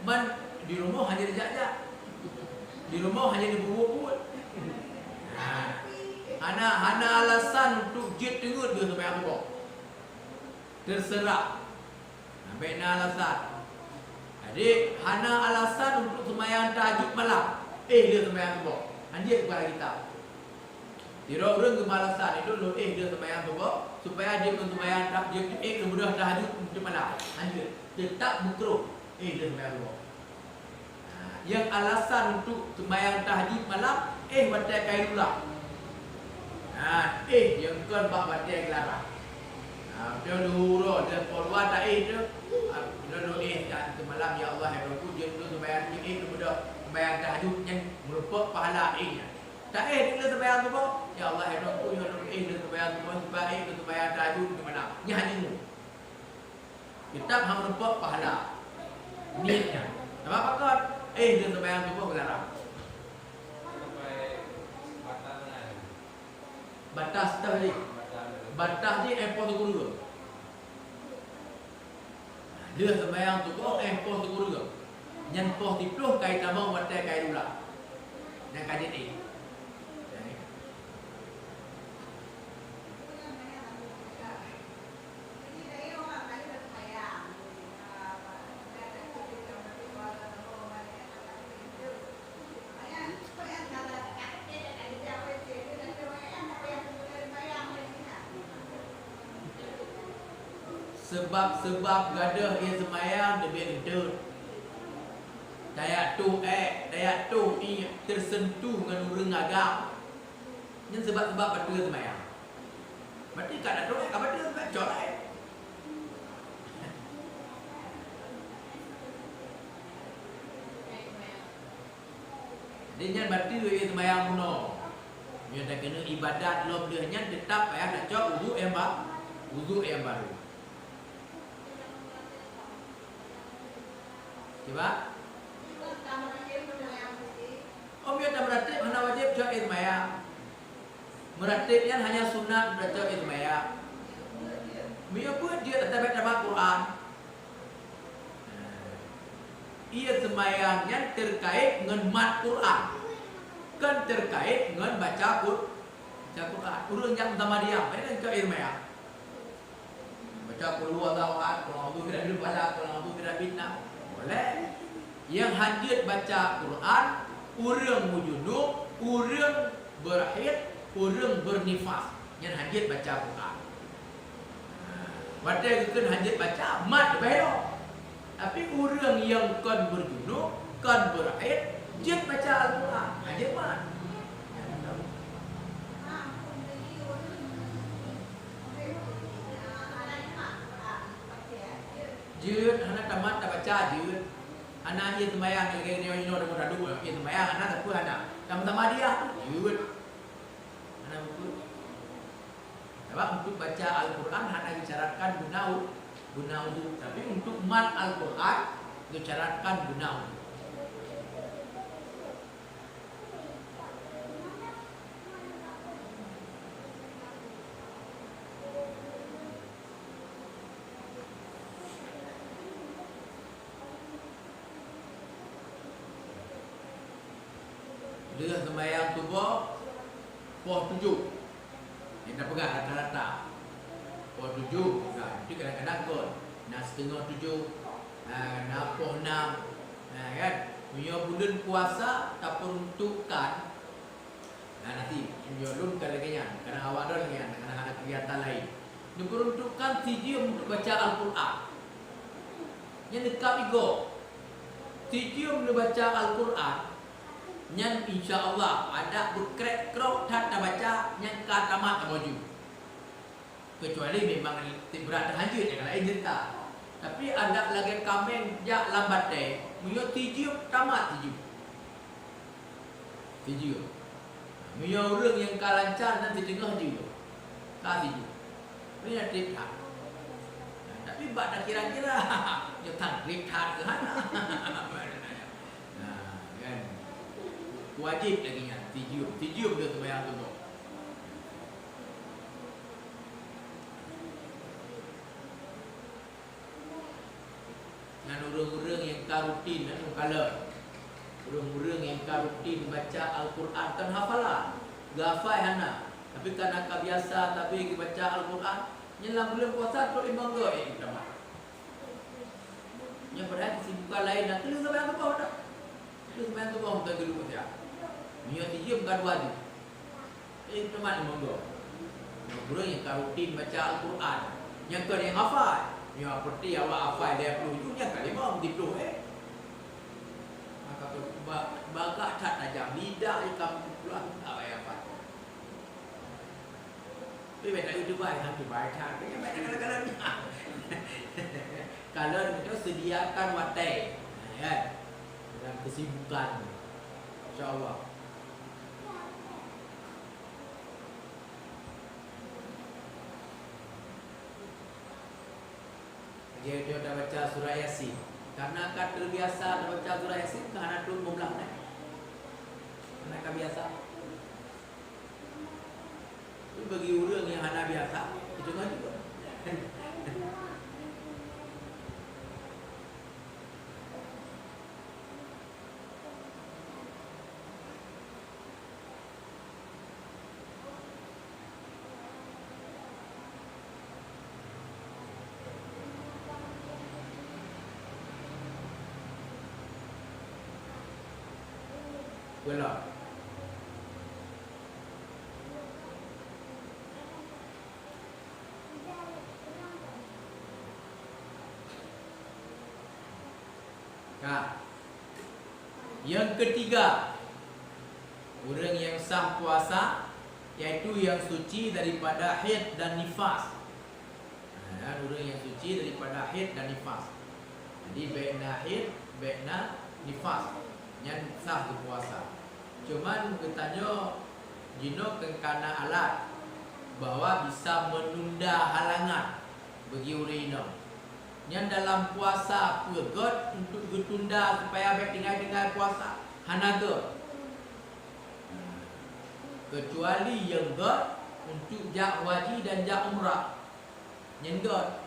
Man di rumoh hana jijak-jak. Di rumoh hana jibuet-buet. Nah, hana, hana alasan untuk jeuet teungeut lheueh seumayang suboh. Teuseurah. Nah, bèk na alasan. Jadi, hana alasan untuk seumayang tahajud malam. Éh lheueh seumayang suboh. Hanjeuet bak kitab. Sidroe ureueng geumalasan, "Ulôn éh lheueh seumayang suboh, supaya jeuet keu seumayang ta-, jeuet éh keu beudôh tahajud untuk malam." Hanjeuet. Teutap meukruh éh lheueh seumayang suboh. Nah, nyang alasan untuk seumayang tahajud malam, éh watèe kailula. Nah, éh nyang kon bak watèe geularang. Nah, watèe leuhô uroe dan po dua taéh teuh, ah, lôn éh dan seumalam, "Ya Allah, hai Tuhanku, jeuet lôn seumayang, jeuet éh lôn beudôh seumayang tahajud nyan meurumpok pahala éh nyan." Taéh lheueh seumayang suboh, "Ya Allah, hai Tuhanku, jeuet lôn éh lheueh seumayang suboh, supaya éh lôn seumayang tahajud di malam." Nyan hana nyoe. Teutap hana meurumpok pahala. Niet nyan. Sabab pakon? Éh lheueh seumayang suboh geularang. Batas teuh jih. Batas jih éh poh sikureueng. Lheueh seumayang suboh éh poh sikureueng. Nyan poh siplôh ka jitamong watèe kailula. Nyan ka jeuet éh. Seubab-seubab gadôh éh seumayang teubiet eunteuk. Tajak toh ék, tajak toh iék, teuseuntuh ngon ureuëng agam. Nyan sabab-sabab bateue seumayang. Berarti ka na toh ék, ka bateue seumayang, cot ék. Jadi nyan bateue iék seumayang bunoe. Meunyoe takeuneuk iébadat lom lheueh nyan, teutap payah tacok udhu nyang ba-, udhu nyang barô. Kiban? Oh, meunyoe tameuratéb hana wajéb cok iék seumayang. Meuratéb nyan hanya sunat, tacok iék seumayang. Meunyoe beuet jeuet atawa tamat Quran. Iék seumayang nyan teukaét ngon mat Quran, kon teukaét ngon baca Qur-, baca Quran. Ureuëng jak meutamadiah, bèk lé cok iék seumayang. Baca qul huwallahu ahad, qul a'udzu birabbil falaq, qul a'udzu birabbin nas. Boleh. Nyang hanjeuet baca Quran, ureuëng meujunub, ureuëng beurhaid, ureuëng beurnifas. Nyan hanjeuet baca Quran. Watèe geukheun hanjeuet baca, mat leubeh lom. Tapi ureuëng nyang kon beurjunub, kon beurhaid, jeuet baca Al-Quran, hanjeuet mat. Jeuet, hana tamat tabaca, jeuet. Hana iék seumayang lagèe nyoe, nyoe, nyoe, nyoe, iék seumayang hana, sapeue hana. Tamat-tamat dia, jeuet. Hana beutôi. Sabab untuk baca Al-Quran hana disyaratkan beuna u-, beuna udhu, tapi untuk mat Al-Quran disyaratkan beuna udhu. Lheueh seumayang suboh, poh tujoh. Nyang tapeugah rata-rata. Poh tujoh, nah, itu kadang-kadang kon. Na siteungoh tujoh, na, na poh nam. Nah, kan? Meunyoe buleuen puasa tapeuruntukkan, nah, nanti, meunyoe lôn ka lagèe nyan, kadang awak droe lagèe nyan, kadang hana kegiatan laén. Neupeuruntukkan sijeuem untuk baca Al-Quran. Nyan leungkap igoe. Sijeuem neubaca Al-Quran, nyan insya Allah adak beukrek-krok that tabaca, nyan ka tamat tamaju. Keucuali memang tibrat tehanjeuet, nyang laén ceurita. Tapi adak lagèe kaméng jak lam batèe, meunyoe sijeuem tamat sijeuem. Sijeuem. Meunyoe ureuëng nyang ka lancar nyan siteungoh jeuem, ka sijeuem. Meunyoe trép that. Nah, tapi bak takira-kira, nyoe tan trép that keu hana. Nah, kan. Wajéb lagèe nyan, sijeuem. Sijeuem lheueh seumayang suboh. Nyan ureuëng-ureuëng nyang ka rutin, nyan kalon. Ureuëng-ureuëng nyang ka rutin baca Al-Quran, kon hafalan. Geuhafai hana. Tapi karena ka biasa tabe geubaca Al-Quran, nyan lam buleuen puasa trok limong goe, eh, tamat. Nyan padahai keusibukan laén na, keuneuk seumayang suboh dak. Keuneuk seumayang suboh meuteun geuluek siat. Meunyoe sijeuem ka dua jeuem. Eh, teuma monggo. Ureuëng nyang ka rutin baca Al-Quran, nyang kon nyang hafai. Nyoe seperti awak hafai lhèe ploh juz, nyang ka limong siplôh, eh. Maka ba-, bagak that tajam, lidah ikam ploh, apa nyang hafai. Tapi beda itu baik, satu baik, satu yang baik, kalau, kalau, kalau itu sediakan watèe, ya, dalam kesibukan, insya Allah. Jadi, dia dah baca surah Yasin. Karena ka terbiasa dah baca surah Yasin, ka hana turun meublah, kan? Karena ka biasa. Tapi bagi ureuëng nyang hana biasa, itu kan juga. Beulom. Ka. Nyang keutiga, ureuëng nyang sah puasa, yaitu nyang suci daripada haid dan nifas. Nah, ureuëng nyang suci daripada haid dan nifas. Jadi, bék na haid, bék na nifas, nyan sah geupuasa. Cuman geutanyoe jinoe kon kana alat bahwa bisa menunda halangan bagi ureuëng inong. Nyan dalam puasa peue göt untuk geutunda supaya bék tinggai-tinggai puasa? Hana göt. Keucuali nyang göt untuk jak haji dan jak umrah. Nyan göt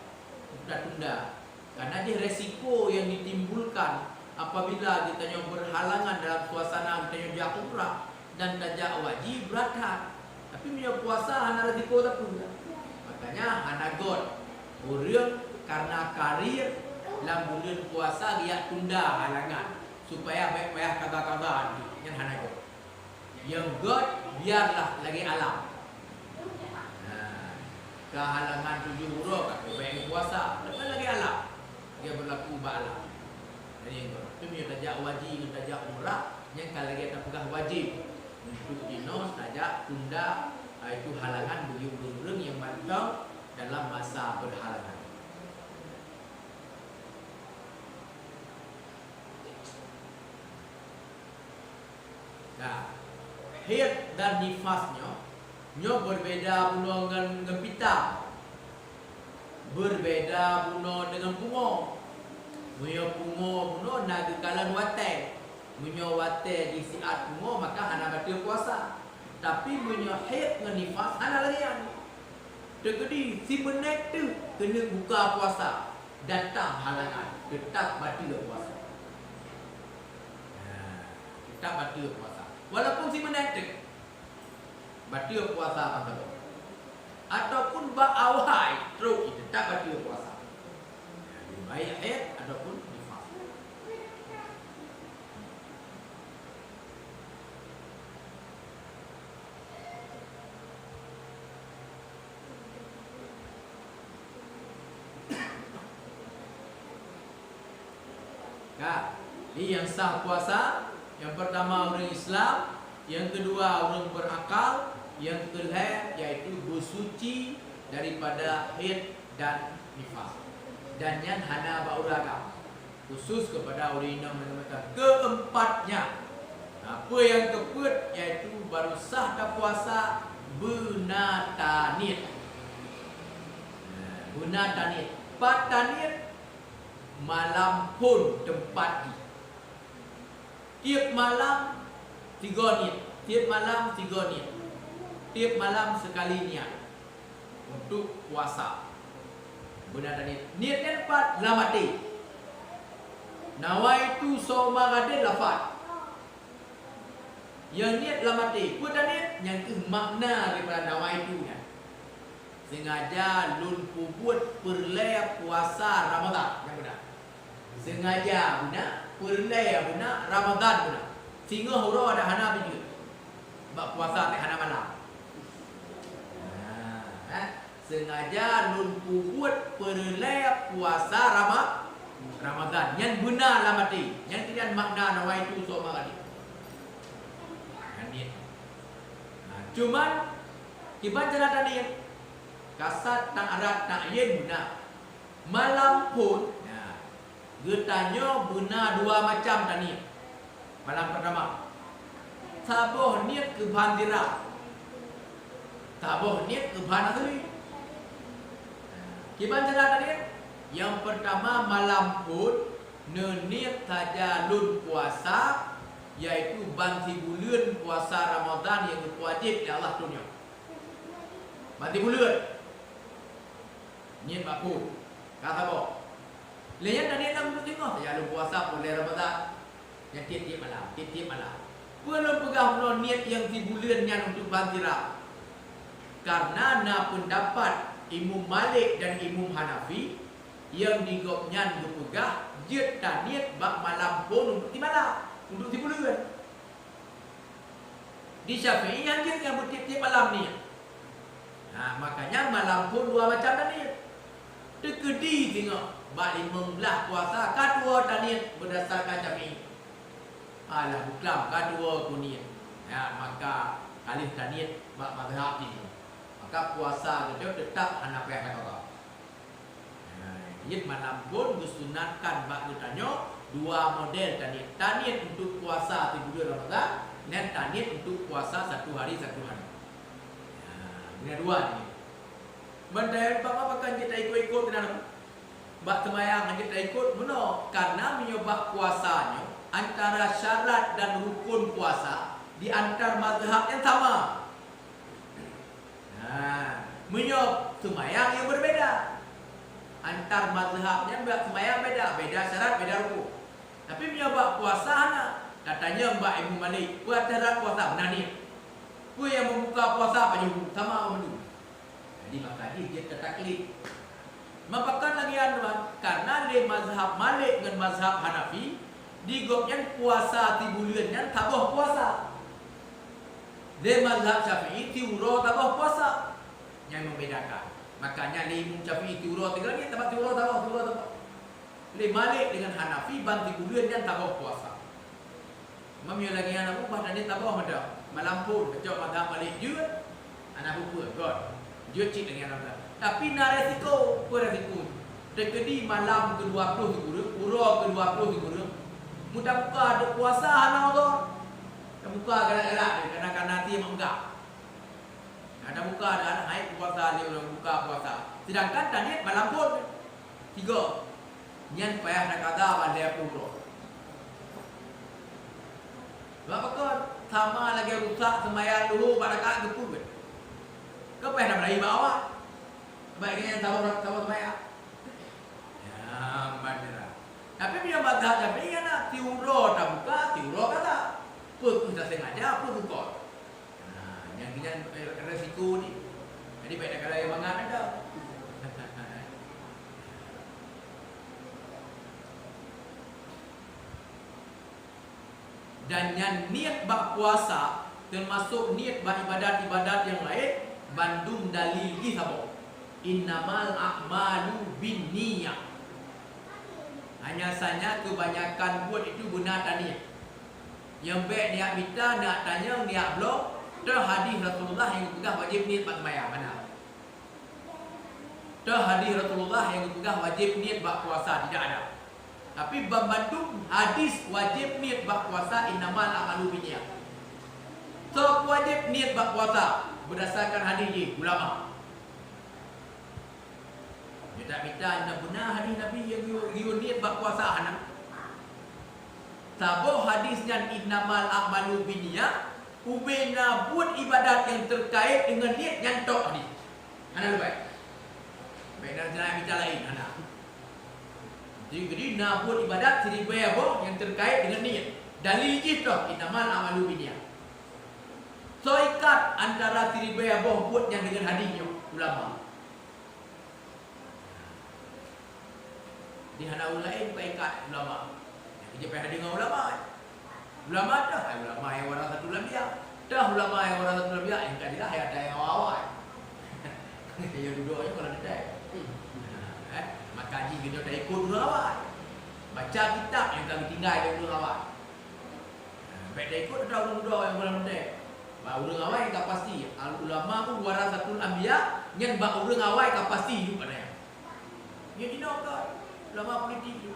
untuk tatunda. Karena jih resiko yang ditimbulkan apabila geutanyoe berhalangan dalam suasana geutanyoe jak umrah dan tajak haji brat that. Tapi meunyoe puasa hana risiko sapeue. Makanya hana göt ureuëng karena karir lam buleuen puasa geujak tunda halangan supaya bék payah kada-kada, nyan hana göt. Nyang göt biarlah lagée alam. Nah, ka halangan tujoh uroe ka bék puasa, lagée alam. Lagée berlaku bak alam. Jadi, tapi meunyoe tajak haji ngon tajak umrah, nyan ka lagée tapeugah wajéb untuk jinoe tajak tunda, yaitu halangan bagi ureuëng-ureuëng nyang mantong dalam masa berhalangan. Nah, haid dan nifas nyoe, nyoe berbeda bunoe ngon, ngon pita. Berbeda bunoe deungon pungo. Meunyoe pungo bunoe na geukalon watée. Meunyoe watée jisiat pungo, maka hana bateue puasa. Tapi meunyoe haid ngon nifas, hana lagée nyan. Teukeudi simeunét teuh keuneuk buka puasa, datang halangan, teutap bateue puasa. Nah, teutap bateue puasa. Walaupun simeunét teuh. Bateue puasa ban saboh. Ataupun bak awai trok, teutap bateue puasa. Baik haid ataupun nifas. Ka, di nyang sah puasa, nyang pertama ureuëng Islam, nyang keudua ureuëng berakal, nyang keulhée yaitu beusuci daripada haid dan nifas. Dan nyan hana bak ureuëng agam, khusus kepada ureuëng inong dan mata. Keempatnya, apa nyang keupeuet yaitu baru sah tapuasa beuna taniet. Beuna taniet. Pat taniet? Malam phon teumpat jih. Tiep malam sigoe niet, tiep malam sigoe niet, tiep malam sekali niat untuk puasa. Beuna taniet. Niet nyan pat? Lam até. Nawaitu shauma ghadin lafaz. Nyang niet lam até, peue taniet? Nyan kheueh makna daripada nawaitu nyan. Sengaja lôn peubuet peureulée puasa Ramadhan. Nyang beuna. Sengaja beuna, peureulée beuna, Ramadhan beuna. Singoh uroe dak hana beujeuet. Bak puasa teuh hana malam. Nah, eh. Sengaja lôn peubuet peureulée puasa Rama-, Ramadhan. Nyan beuna lam até. Nyan keudeh makna nawaitu shauma ghadin. Nyan niet. Nah, cuman, kiban cara taniet? Kasat, ta'rad, ta'yin beuna. Malam phon, nah, geutanyoe beuna dua macam taniet. Malam pertama, saboh niet keu ban sira, saboh niet keu ban asui. Kiban cara taniet? Nyang pertama, malam phon neuniet saja lôn puasa, yaitu ban sibuleuen puasa Ramadhan nyang geupeuwajéb lé Allah tunyok. Ban sibuleuen. Niet bak phon. Ka saboh. Lé nyan taniet lam duek singoh, ya lôn puasa peureulée Ramadhan. Nyan tiep-tiep malam, tiep-tiep malam. Peue lôn peugah bunoe niet nyang sibuleuen nyan untuk ban sira? Karena na peundapat Imam Malik dan Imam Hanafi, nyang di gobnyan geupeugah jeuet taniet bak malam phon untuk simalam, untuk sibuleuen. Di Syafi'i nyan jeuet nyang beutiep-tiep malam niet. Nah, makanya malam phon dua macam taniet. Teukeudi singoh bak limong blaih puasa ka tuwoe taniet beurdasarkan Syafi'i. Alah, buklam ka tuwoe kuniet. Ya, maka ka lheueh taniet bak mazhab jih. Maka puasa geutanyoe teutap hana payah taqadha. Ya, jeuet malam phon geusunatkan bak geutanyoe dua model taniet. Taniet untuk puasa sibuleuen Ramadan, ngon taniet untuk puasa satu hari satu hari. Ya, na dua ni. Ban tayang bak apa kan jeuet taikot-ikot keunan? Bak seumayang hana taikot meunoe, karena meunyoe bak puasa nyoe, antara syarat dan rukun puasa di antar mazhab nyang sama. Nah, meunyoe seumayang nyang berbeda. Antar mazhab nyan bak seumayang beda, beda syarat, beda rukun. Tapi meunyoe bak puasa hana, tatanyong bak Imam Malik, peue syarat puasa? Meunan niet. Peue nyang membuka puasa? Pajoh bu, sama mandum. Jadi maka jih jeuet tataklid. Mapakon lagèe nyan, teuma? Karena lé mazhab Malik ngon mazhab Hanafi, di gobnyan puasa sibuleuen nyan saboh puasa. Lé mazhab Syafi'i siuroe saboh puasa. Nyang membedakan. Makanya lé Imam Syafi'i siuroe tiga ni, sabab siuroe saboh, siuroe saboh. Lé Malik dengan Hanafi ban sibuleuen nyan saboh puasa. Meunyoe lagèe nyan, Abu, bah taniet saboh mantong. Malam phon, keucok mazhab Malik jeuet, hana peue-peue, göt. Jeuet cit lagèe nyan mantong. Tapi na resiko, peue resiko? Teukeudi malam keudua ploh sikureueng, uroe keudua ploh sikureueng, meutabuka deuek puasa hana udhur. Tabuka galak-galak, kana-kana tie meugah. Nah, tabuka dah, hai puasa lé ureueng buka puasa. Sedangkan taniet malam phon. Tiga. Nyan payah taqadha ban lhèe ploh uroe. Sebab apa kon? Sama lagèe rusak seumayang luhô bak rakaat geupeue. Kon payah tameulayi bak awak. Baik nyan saboh, saboh seumayang. Ya, ban nyan. Tapi meunyoe mazhab Syafi'i kan na, siuroe tabuka, siuroe kata. Peue keuh tasengaja, peue keuh kon. Nah, nyang, nyang, eh, resiko ni. Jadi, baik dah kalau yang mangat ada. Dan nyan niet bak puasa, termasuk niet bak ibadat-ibadat nyang laén, bandum dalil jih saboh. Innamal a'malu binniyah. Hanya saja kebanyakan buet itu beuna taniet. Nyang bèk neujak mita, neujak tanyong, neujak bloe, toh hadis Rasulullah nyang geupeugah wajéb niet bak seumayang, hana. Toh hadis Rasulullah nyang geupeugah wajéb niet bak puasa, tidak ada. Tapi banmandum hadis wajéb niet bak puasa, innamal a'malu binniyah. Toh wajéb niet bak puasa, berdasarkan hadis jih, ulama. Mita-mita na beuna hadis Nabi nyang geuyue, geuyue niet bak puasa hana. Saboh hadis nyan innamal a'malu binniyah, ubé na buet ibadat nyang terkait deungon niet nyan tok hadis. Hana leubeh. Bèk na jalan mita laén hana. Jadi, jadi na buet ibadat siribèe boh nyang terkait deungon niet. Dalil jih tok innamal a'malu binniyah. Soe ikat antara siribèe boh buet nyan deungon hadis nyoe? Ulama. Di hana ureueng laén ka ikat ulama. Nyang keuh payah deungoe ulama. Ulama toh, hai ulama nyang warasatul anbiya. Toh ulama nyang warasatul anbiya, nyang ka jeulaih hai ata nyang awai-awai. Nyang dudoe nyoe kalau teuntèe. Eh, maka jih geutanyoe taikot ureueng awai. Baca kitab nyang ka geutinggai lé ureueng awai. Bèk taikot ata ureueng dudoe nyang goh lam teuntèe. Bak ureueng awai nyang ka pasti, al ulama warasatul anbiya, nyan bak ureueng awai ka pasti duek ata nyan. Nyoe jinoe ka ulama politik tu.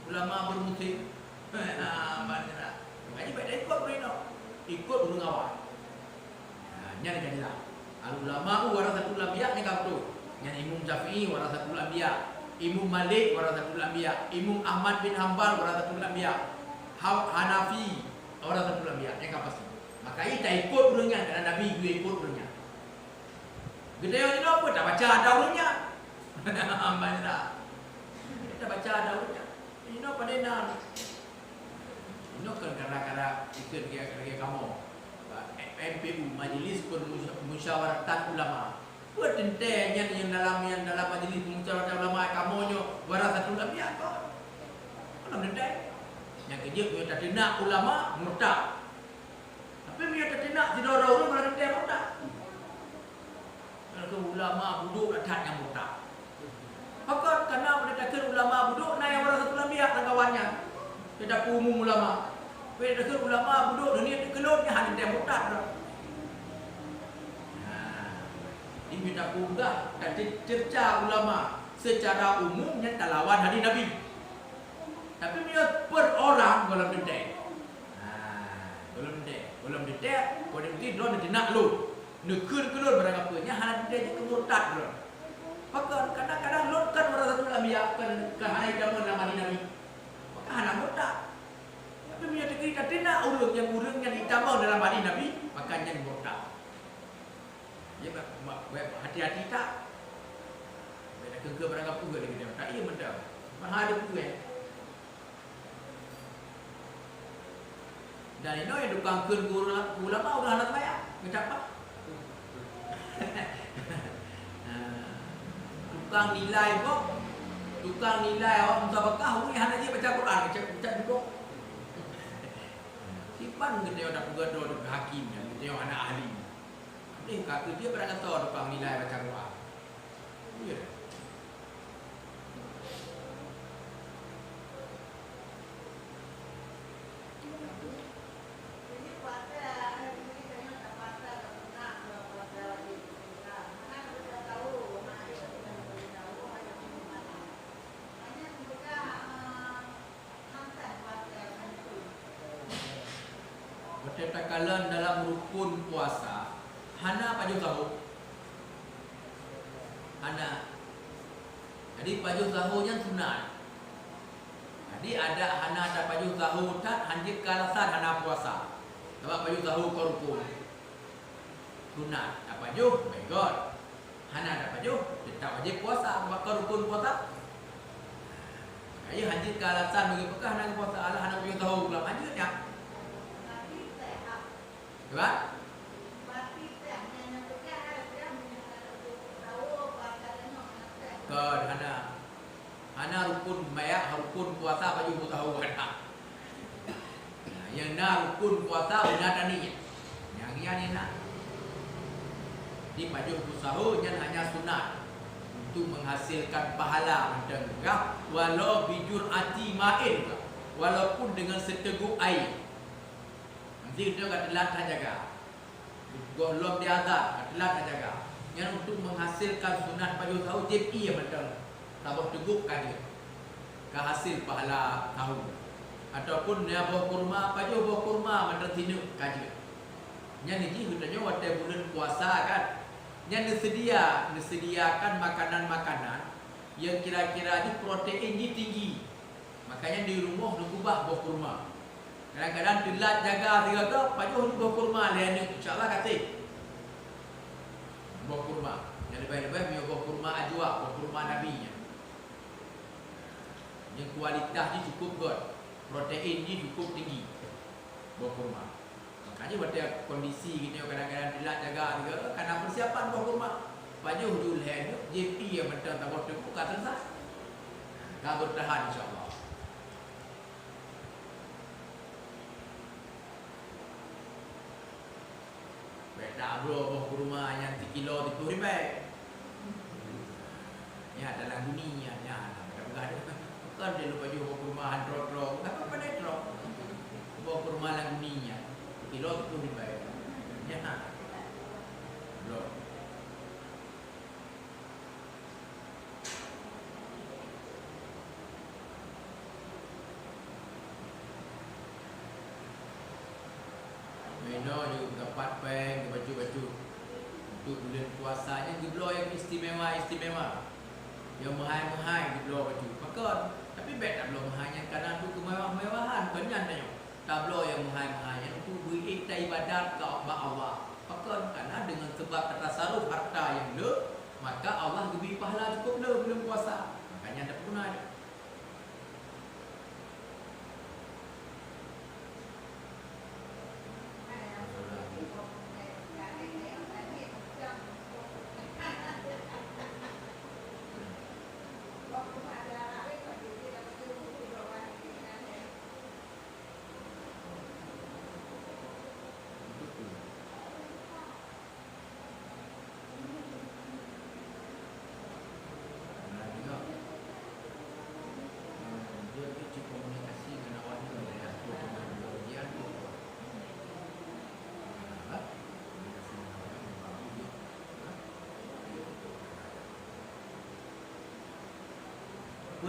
Ulama bermusim. Nah, banyak. Makanya bèk taikot ureueng inong. Ikot ureueng awai. Nah, nyan ka jeulaih. Al ulama'u warasatul anbiya nyan ka beutôi. Nyan Imam Syafi'i warasatul anbiya, Imam Malik warasatul anbiya, Imam Ahmad bin Hambal warasatul anbiya, Ha-, Hanafi warasatul anbiya, nyan ka pasti. Maka jih taikot ureueng nyan, karena Nabi geuyue ikot ureueng nyan. Geutanyoe inoe peue tabaca ada ureueng nyan? Hamba nyan. Tabaca ada ureueng nyan. Inoe padahai na. Inoe kan gara-gara ikut lagèe, lagèe kamoe. M P U, Majelis Permusya-, Musyawaratan Ulama. Peue teuntèe nyan nyang dalam, nyang dalam Majelis Permusyawaratan Ulama kamoe nyoe warasatul anbiya kon? Kon teuntèe. Nyang keujeuet nyoe tateunak ulama murtad. Tapi meunyoe tateunak sidroe ureueng, kon teuntèe murtad. Ulama budok that nyang murtad. Pakon? Karena meunyoe takheun ulama budok, na nyang warasatul anbiya lam kawan nyan. Teutab umum ulama. Pih takheun ulama budok dunia teukeulon nyan hana teuntèe murtad droe. Nah, ini tapeugah, tace-, cerca ulama secara umum nyan talawan hadis Nabi. Tapi meunyoe per orang gohlom teuntèe. Nah, gohlom teuntèe, gohlom teuntèe, kon mungkin droe neudinak lôn. Neukheun keu lôn barang apa, nyan hana teuntèe jeuet keu murtad droe. Pakon, kadang-kadang lôn kan warasatul anbiya, kan, kan hana itamong lam hadis Nabi. Maka hana murtad. Tapi meunyoe teukeuri tateunak ureueng nyang ureueng nyan itamong dalam hadis Nabi, maka nyan murtad. Jadi, mak, mak, mak, hati-hati that. Bèk takheun keu barang kapeue lagèe nyan. Tak iya mantong. Mahal dia peue, eh. Dan inoe tukang kheun guru la-, ulama udah hana sembahyang. Macam apa? Nah, tukang nilai boh, tukang nilai awak musabakah, ureueng hana jeuet baca Quran, cak, cak jubok. Kiban geutanyoe tapeugah droe keu hakim nyan, geutanyoe hana ahli. Deh, ka keu jeuet barang gasoe tukang nilai baca Quran. Iya. Watèe takalon dalam rukun puasa, hana pajoh sahô. Hana. Jadi, pajoh sahô nyan sunat. Jadi, adak hana tapajoh sahô that, hanjeuet keu alasan hana puasa. Sabab pajoh sahô kon rukun. Sunat, tapajoh, bèk göt. Hana tapajoh, teutap wajéb puasa, sabab ka rukun puasa. Ayo hanjeuet keu alasan bagi peugah hana puasa, alah hana pajoh sahô pulang, hanjeuet nyan. Kan? Kon hana. Hana rukun meuyak, rukun puasa pajoh sahô hana. Nah, nyang na rukun puasa beuna taniet. Nyang nyan nyang na. Di pajoh sahô nyan hanya sunat untuk menghasilkan pahala mantong gah, walau bijur'ati ma'in, walaupun dengan seteguk air. Nanti kita ka teulat that jaga. Gohlom di azan, ka teulat that jaga. Nyan untuk menghasilkan sunat pajoh sahô, jieb ié mantong. Saboh teuguk ka jeuet. Ka hasil pahala sahô. Ataupun na boh kurma, pajoh boh kurma mantong sineuk ka jeuet. Nyan jih geutanyoe watèe buleuen puasa kan. Nyan neuseudia, neuseudiakan makanan-makanan nyang kira-kira jih protein jih tinggi. Makanya di rumoh neukeubah boh kurma. Kadang-kadang teulat jaga sigoe, pajoh boh kurma lhèe neuk, insya Allah ka sép. Boh kurma. Nyang leubeh-leubeh meunyoe boh kurma ajwa, boh kurma Nabi nyan. Nyang kualitas jih cukup göt, protein jih cukup tinggi. Boh kurma. Makanya watèe kondisi geutanyoe kadang-kadang teulat jaga juga, ka na persiapan boh kurma. Pajoh ju lhèe neuk, jieb ié mantong saboh teuguk ka selesai. Ka bertahan insya Allah. Bèk tabloe boh kurma nyang sikilo siplôh ribèe. Nyan dalam dunia nyan, ka peugah deh. Bukan dia lupa jih boh kurma han trok-trok. Apa pandai trok? Boh kurma lam dunia nyan. Kilo siplôh ribèe. Nyan. Bro. Meunoe jeuet geupat péng, geubacut-bacut. Untuk buleuen puasa nyan geubloe nyang istimewa-istimewa. Nyang meuhai-meuhai geubloe bacut. Pakon? Tapi bèk tabloe meuhai nyan kana untuk keumewah-mewahan, kon nyan tanyoe. Tabloe nyang meuhai-meuhai nyan untuk beuiék taibadat keu bak Allah. Pakon? Kana deungon seubab tatasaruf harta nyang le, maka Allah geubri pahala cukup le buleuen puasa. Maka nyan tapeuguna nyoe.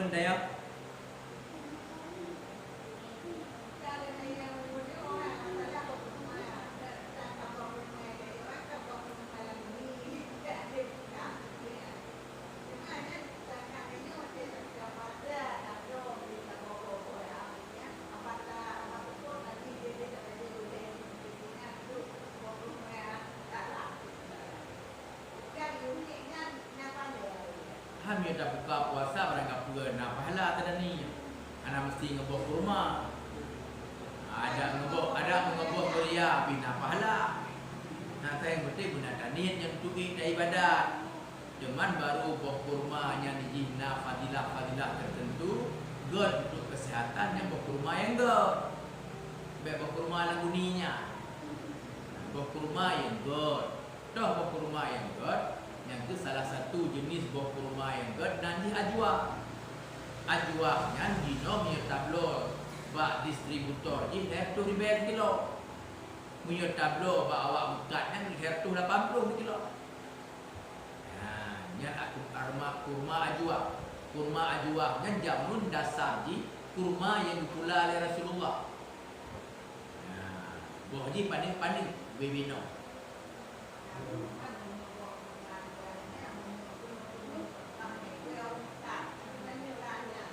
Dayah. Hana tabuka puasa barang kapeue na pahala teuh nyan. Hana meusti ngeuboh kurma. Ada ngeuboh, ada ngeuboh kuria pih na pahala. Nah, nyang penting beuna taniet nyang tuék ibadat. Cuman barô boh kurma nyan jih na fadilah-fadilah teuteuntu, gét untuk keuseuhatan nyan boh kurma nyang gét. Bék boh kurma lam guni nyan. Boh kurma nyang gét. Toh boh kurma nyang gét, nyan keuh salah satu jeunèh boh kurma nyang gét nan jih ajwa. Ajwa nyan jinoe meunyoe tabloe bak distributor jih lhèe reutôh ribèe sikilo. Meunyoe tabloe bak awak meukat nyan lhèe reutôh lapan ploh sikilo. Nah, nyan aku arma kurma ajwa. Kurma ajwa nyan jameun dasar jih kurma nyang geupula lé Rasulullah. Nah, boh jih panéng-panéng bubé binoe.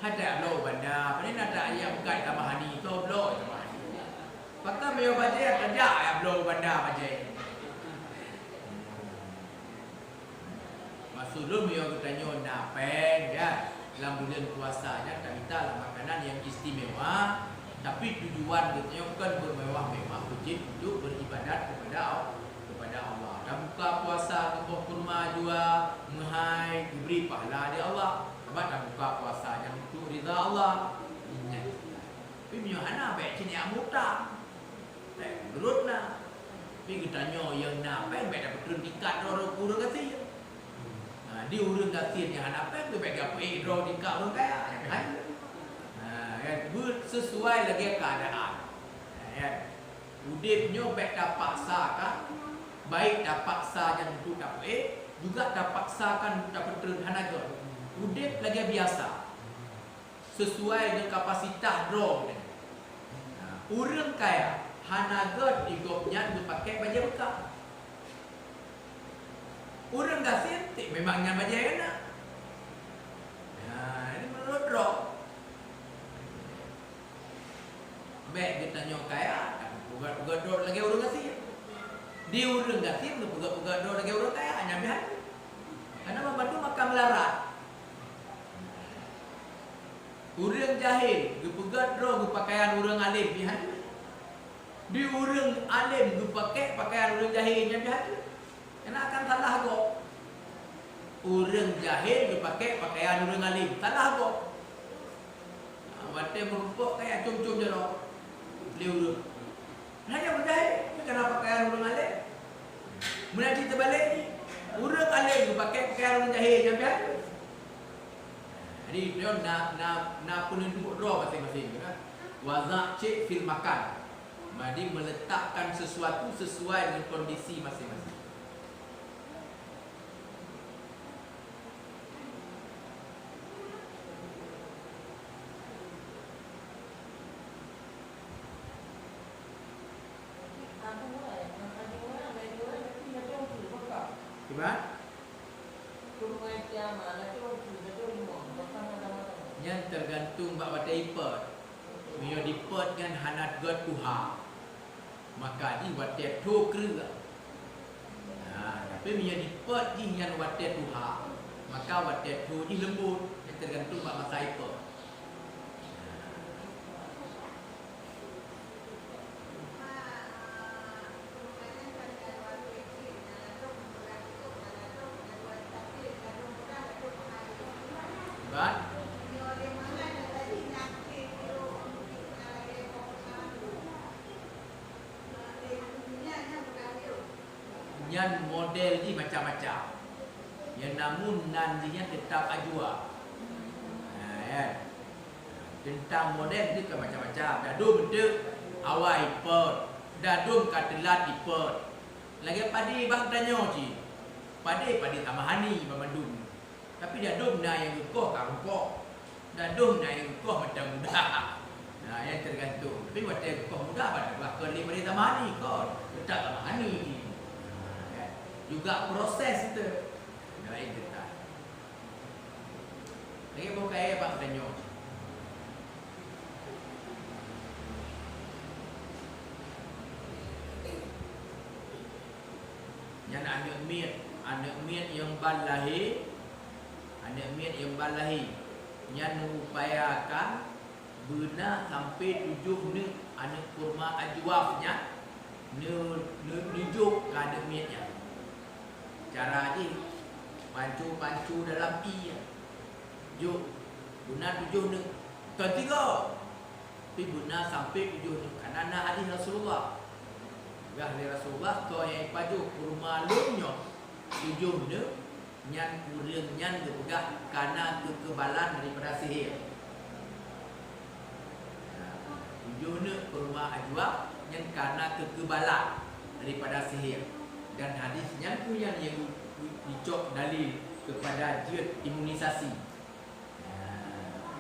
Hana bloe u banda, pane na ta ayam kai tamah hani, soe bloe tamah hani. Pakon meunyoe bajèe tajak ya bloe u banda bajèe. Maksud lôn meunyoe geutanyoe na péng, ya, lam buleuen puasa nyan tamita lam makanan nyang istimewa, tapi tujuan geutanyoe kon beumewah-mewah, wajéb untuk beribadat kepada Al-, kepada Allah. Tabuka puasa geuboh kurma jua, meuhai, geubri pahala lé Allah. Sabab tabuka puasa nyan untuk ridha Allah. Ingat. Tapi meunyoe hana, bèk cit jak mutang. Bèk meunurot na. Tapi geutanyoe nyang na péng bèk tapeutreun tingkat droe ureueng gasien. Ha, di ureueng gasien nyang hana péng bèk geupeue droe tingkat ureueng kaya. Kan? Ha, kan? Beusesuai lagèe keuadaan. Ha, kan? Udép nyoe bèk tapaksakan, baik tapaksa nyang untuk tapeue, juga tapaksakan untuk tapeutreun hana gèt. Udép lagèe biasa. Sesuai dengan kapasitas droe. Nah, ureueng kaya hana gèt di gobnyan geupakèk bajèe beukah. Ureueng gasien, tik memang nyan bajèe geuh na. Nah, ini menurut droe. Bèk geutanyoe kaya, tapi peugah-peugah droe lagèe ureueng gasien. Di ureueng gasien geupeugah-peugah droe lagèe ureueng kaya, nyan biasa. Karena banmandum akan meularat. Ureueng jahé geupeugah droe geupakaian ureueng além, pih hana. Di ureueng além geupakèk pakaian ureueng jahé, nyan pih hana. Keunan akan salah gob. Ureueng jahé geupakèk pakaian ureueng além, salah gob. Watèe meurumpok kaya com-com jaroe lé ureueng. Hana ureueng jahé, meukeunong pakaian ureueng além. Meunan cit teubalek jih, ureueng além geupakèk pakaian ureueng jahé, nyan pih hana. Jadi, nyoe na, na, na peuneuduek droe maséng-maséng, kan? Wazak cek fil makan. Jadi, meletakkan sesuatu sesuai dengan kondisi maséng-maséng. Kiban? Nyan teugantung bak watèe ipot. Meunyoe dipot nyan hana gèt tuha, maka jih watèe tho kreueh. Nah, tapi meunyoe dipot jih nyan watèe tuha, maka watèe tho jih leumbot, nyan teugantung bak masa ipot. Kiban? Nyan model jih macam-macam. Ya, namun nan jih nyan teutap ajwa. Ha, ya. Teuntang model jih ka macam-macam. Dadum teuk awai ipot, dadum ka teulat ipot. Lagèe padé bak tanyoe cit. Padé, padé tamah hani banmandum. Tapi dadum na nyang geukoh ka rumpok. Gadôh na nyang koh mantong mudah. Nah, nyan teugantung. Tapi watèe koh mudah, bah, bah kon lé bari tamah ani kon. Teutap tamah ani. Ya. Juga proses tu. Laén teutap. Lagèe boh kayèe bak tanyoe. Nyan aneuk miet, aneuk miet nyang ban lahé, aneuk miet nyang ban lahé, nyan neuupayakan beuna sampoe tujoh neuk aneuk kurma ajwaf nyan, neu-, neu-, neujok keu aneuk miet nyan. Cara jih, pancu-pancu dalam ié, jok, beuna tujoh neuk, kon tiga. Tapi beuna sampoe tujoh neuk, kareuna na hadis Rasulullah. Peugah lé Rasulullah, "Soe nyang jipajoh kurma lôn nyoe tujoh neuk, nyan ureueng nyan geupeugah kana keukebalan daripada sihé." Nah, tujoh neuk kurma ajwa nyan kana keukebalan daripada sihé. Dan hadis nyan pun nyan nyang geucok dalil keupada jeuet imunisasi. Nah,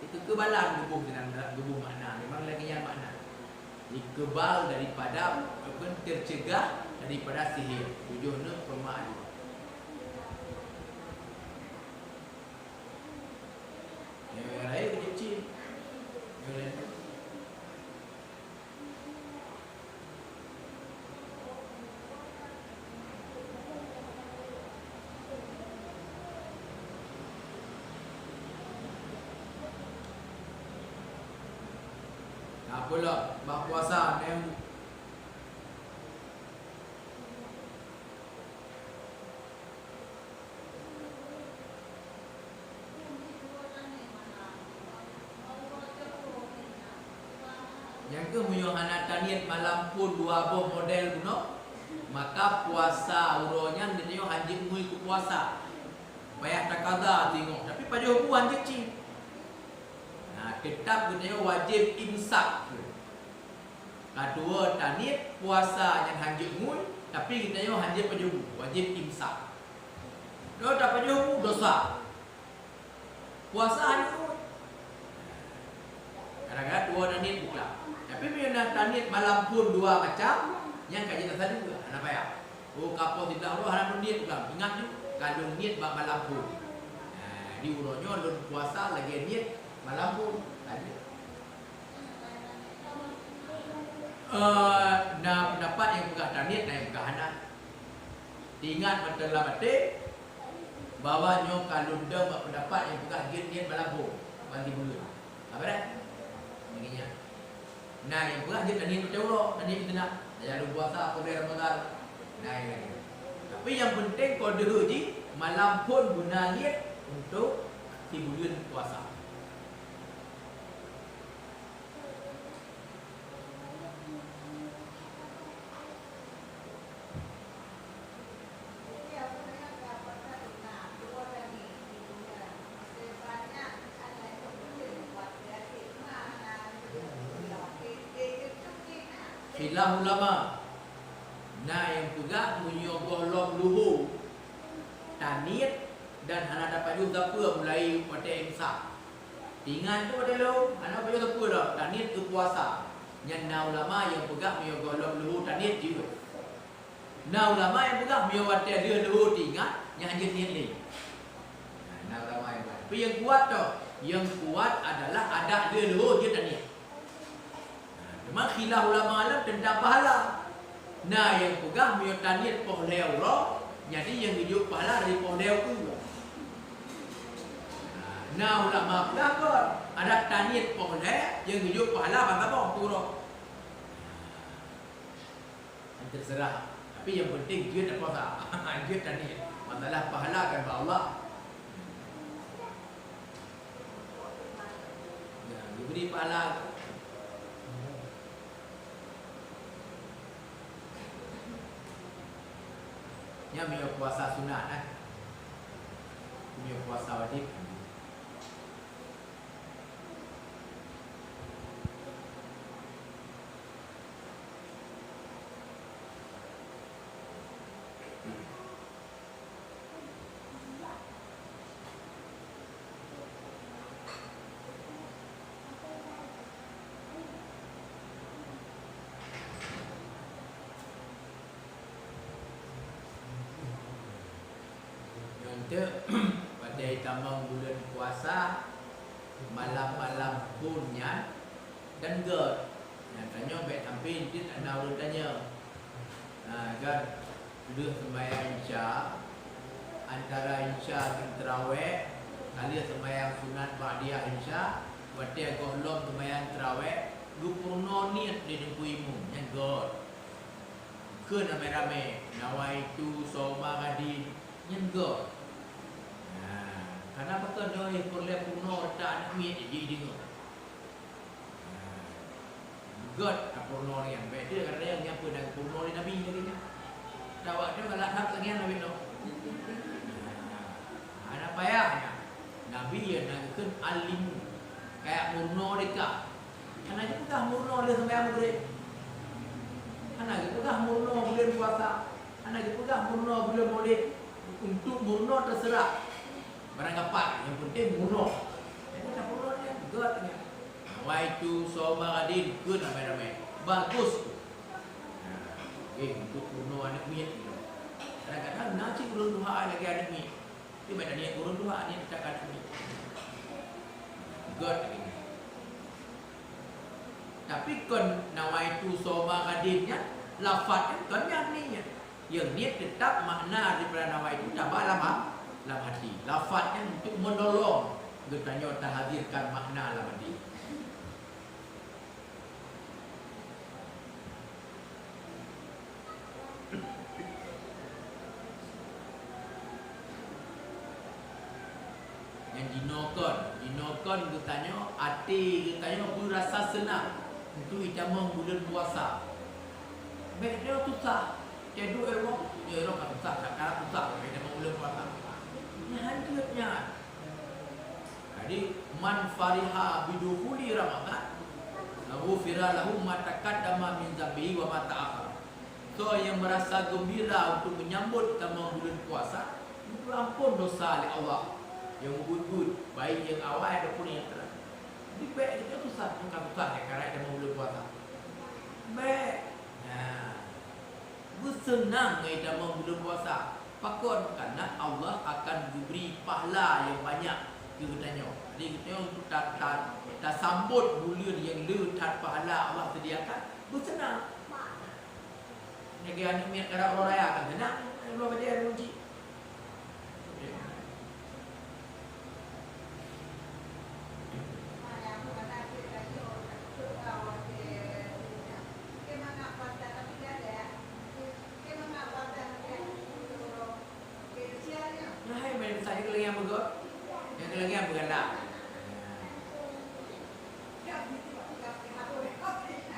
itu keubalan geuboh sinan, geuboh makna. Memang lagèe nyan makna. Dikeubal daripada, apa, tercegah daripada sihir. Tujoh neuk peumalu. Nyang raya keucil-cil. Nyang raya. Nah, apolah bah puasa, nem. Nyang keuh meunyoe hana taniet malam phon dua boh model bunoe, maka puasa uroe nyan geutanyoe hanjeuet ngui keu puasa. Payah takada teungoh, tapi pajoh bu hanjeuet cit. Nah, teutap geutanyoe wajéb imsak. Ka tuwoe taniet puasa nyan hanjeuet ngui, tapi geutanyoe hanjeuet pajoh bu, wajéb imsak. Nyoe tapajoh bu dosa. Puasa hanjeuet ngui. Kadang-kadang tuwoe taniet bukla. Tapi meunyoe na taniet malam phon dua macam, nyan ka jeuet rasa juga, hana payah. Oh, ka poh siblaih uroe hana lôn niet peugah. Ingat nyoe, ka lôn niet bak malam phon. Nah, di uroe nyoe lôn puasa lagèe niet malam phon. Lanjut. Eh, na pendapat nyang peugah taniet, na nyang peugah hana. Ingat mantong lam até bahwa nyoe ka lôn dong bak pendapat nyang peugah jeuet niet malam phon, ban tibuleuen. Apa dah? Ingat nyan. Na nyang peugah jeuet taniet watèe uroe, taniet meuteunang. Tajak lôn puasa, peugah Ramadhan. Na nyang laén. Tapi nyang peunteng keu deuhe jih, malam phon beuna niet untuk sibuleuen puasa. Khilaf ulama. Na nyang peugah meunyoe gohlom luho taniet dan hana tapajoh sapeue mulai watèe imsak. Ingat tu watèe lom, hana pajoh sapeue dah, taniet keu puasa. Nyan na ulama nyang peugah meunyoe gohlom luho taniet jeuet. Na ulama nyang peugah meunyoe watèe lheueh luho teuingat, nyan hanjeuet niet lé. Nah, na ulama nyang peugah. Tapi nyang kuat toh, nyang kuat adalah adak lheueh luho jeuet taniet. Nah, teuma khilaf ulama lom teuntang pahala. Na nyang peugah meunyoe taniet poh lhèe uroe, jadi nyang geujok pahala dari poh lhèe uroe. Nah, na ulama peugah kon, adak taniet poh lhèe, nyang geujok pahala ban saboh uroe. Terserah. Tapi nyang penting jeuet puasa. Jeuet taniet. Masalah pahala kan bak Allah. Ya, diberi pahala. Nyan meunyoe puasa sunat, eh. Meunyoe puasa wajib. Watèe tamong buleuen puasa, malam-malam phôn nyan dan göt. Nyang tanyoe bèk sampai jeuet hana ureueng tanyoe. Nah, kan, lheueh sembahyang Isya, antara Isya ngon Tarawih, ka lheueh sembahyang sunat Ba'diyah Isya, watèe gohlom sembahyang Tarawih, geupeurunoe niet lé Teungku Imum, nyan göt. Kheun ramé-ramé, "Nawaitu shauma ghadin," nyan göt. Nah, kana pakon nyoe peureulèe peurunoe rata aneuk miet jih deungoe. Göt tapeurunoe nyan. Bèk teuh kadang-kadang nyang peue na geupeurunoe lé Nabi lagèe nyan. Tawak teuh galak that lagèe nyan Nabi nyoe. Hana payah nyan. Nabi ya na geukheun alimu. Kayak meurunoe deka. Hana geupeugah meurunoe lheueh seumayang Maghrib. Hana geupeugah meurunoe buleuen puasa. Hana geupeugah meurunoe buleuen Maulid. Untuk meurunoe teuseurah. Barang gapat, nyang penting meurunoe. Nyang penting meurunoe nyan, göt nyan. Nawaitu shauma ghadin, kheun ramé-ramé. Bagus. Nah, eh, untuk meurunoe aneuk miet nyoe. Kadang-kadang na cit ureueng tuha lagèe aneuk miet. Tapi bèk taniet ureueng tuha, niet that aneuk miet. Göt lagèe nyan. Tapi kon nawaitu shauma ghadin nyan, lafaz nyan kon nyan niet. Nyang niet teutap makna daripada nawaitu taba lam ha-, lam hati. Lafaz nyan untuk menolong geutanyoe tahazirkan makna lam hati. Nyan jinoe kon, jinoe kon geutanyoe, até geutanyoe beurasa seunang untuk itamong buleuen puasa. Bèk nyoe susah, cedok éh roh, nyoe roh ka susah, ka susah, bèk itamong buleuen puasa. Nyan hanjeuet nyan. Jadi, "Man fariha bidukhuli Ramadan, ghufira lahu ma taqaddama min dzambihi wa ma ta'akhkhar." Soe nyang meurasa geumbira untuk meunyambot tamong buleuen puasa, geupeuampon dosa lé Allah nyang ubit-ubit, baik nyang awai ataupun nyang teurang. Jadi, bèk geutanyoe susah, meukasusah nyang karab tamong buleuen puasa. Bèk. Nah. Beuseunang ngon itamong buleuen puasa. Pakon? Karena Allah akan geubri pahala nyang banyak keu geutanyoe. Jadi, geutanyoe untuk ta-, ta-, tasambot buleuen nyang le that pahala Allah sediakan, beuseunang. Lagèe aneuk miet karab uroe raya kan seunang, uroe bajèe uroe jih. Nah, hai, main besar je keulengian beugöt. Nyang keulengian beugalak.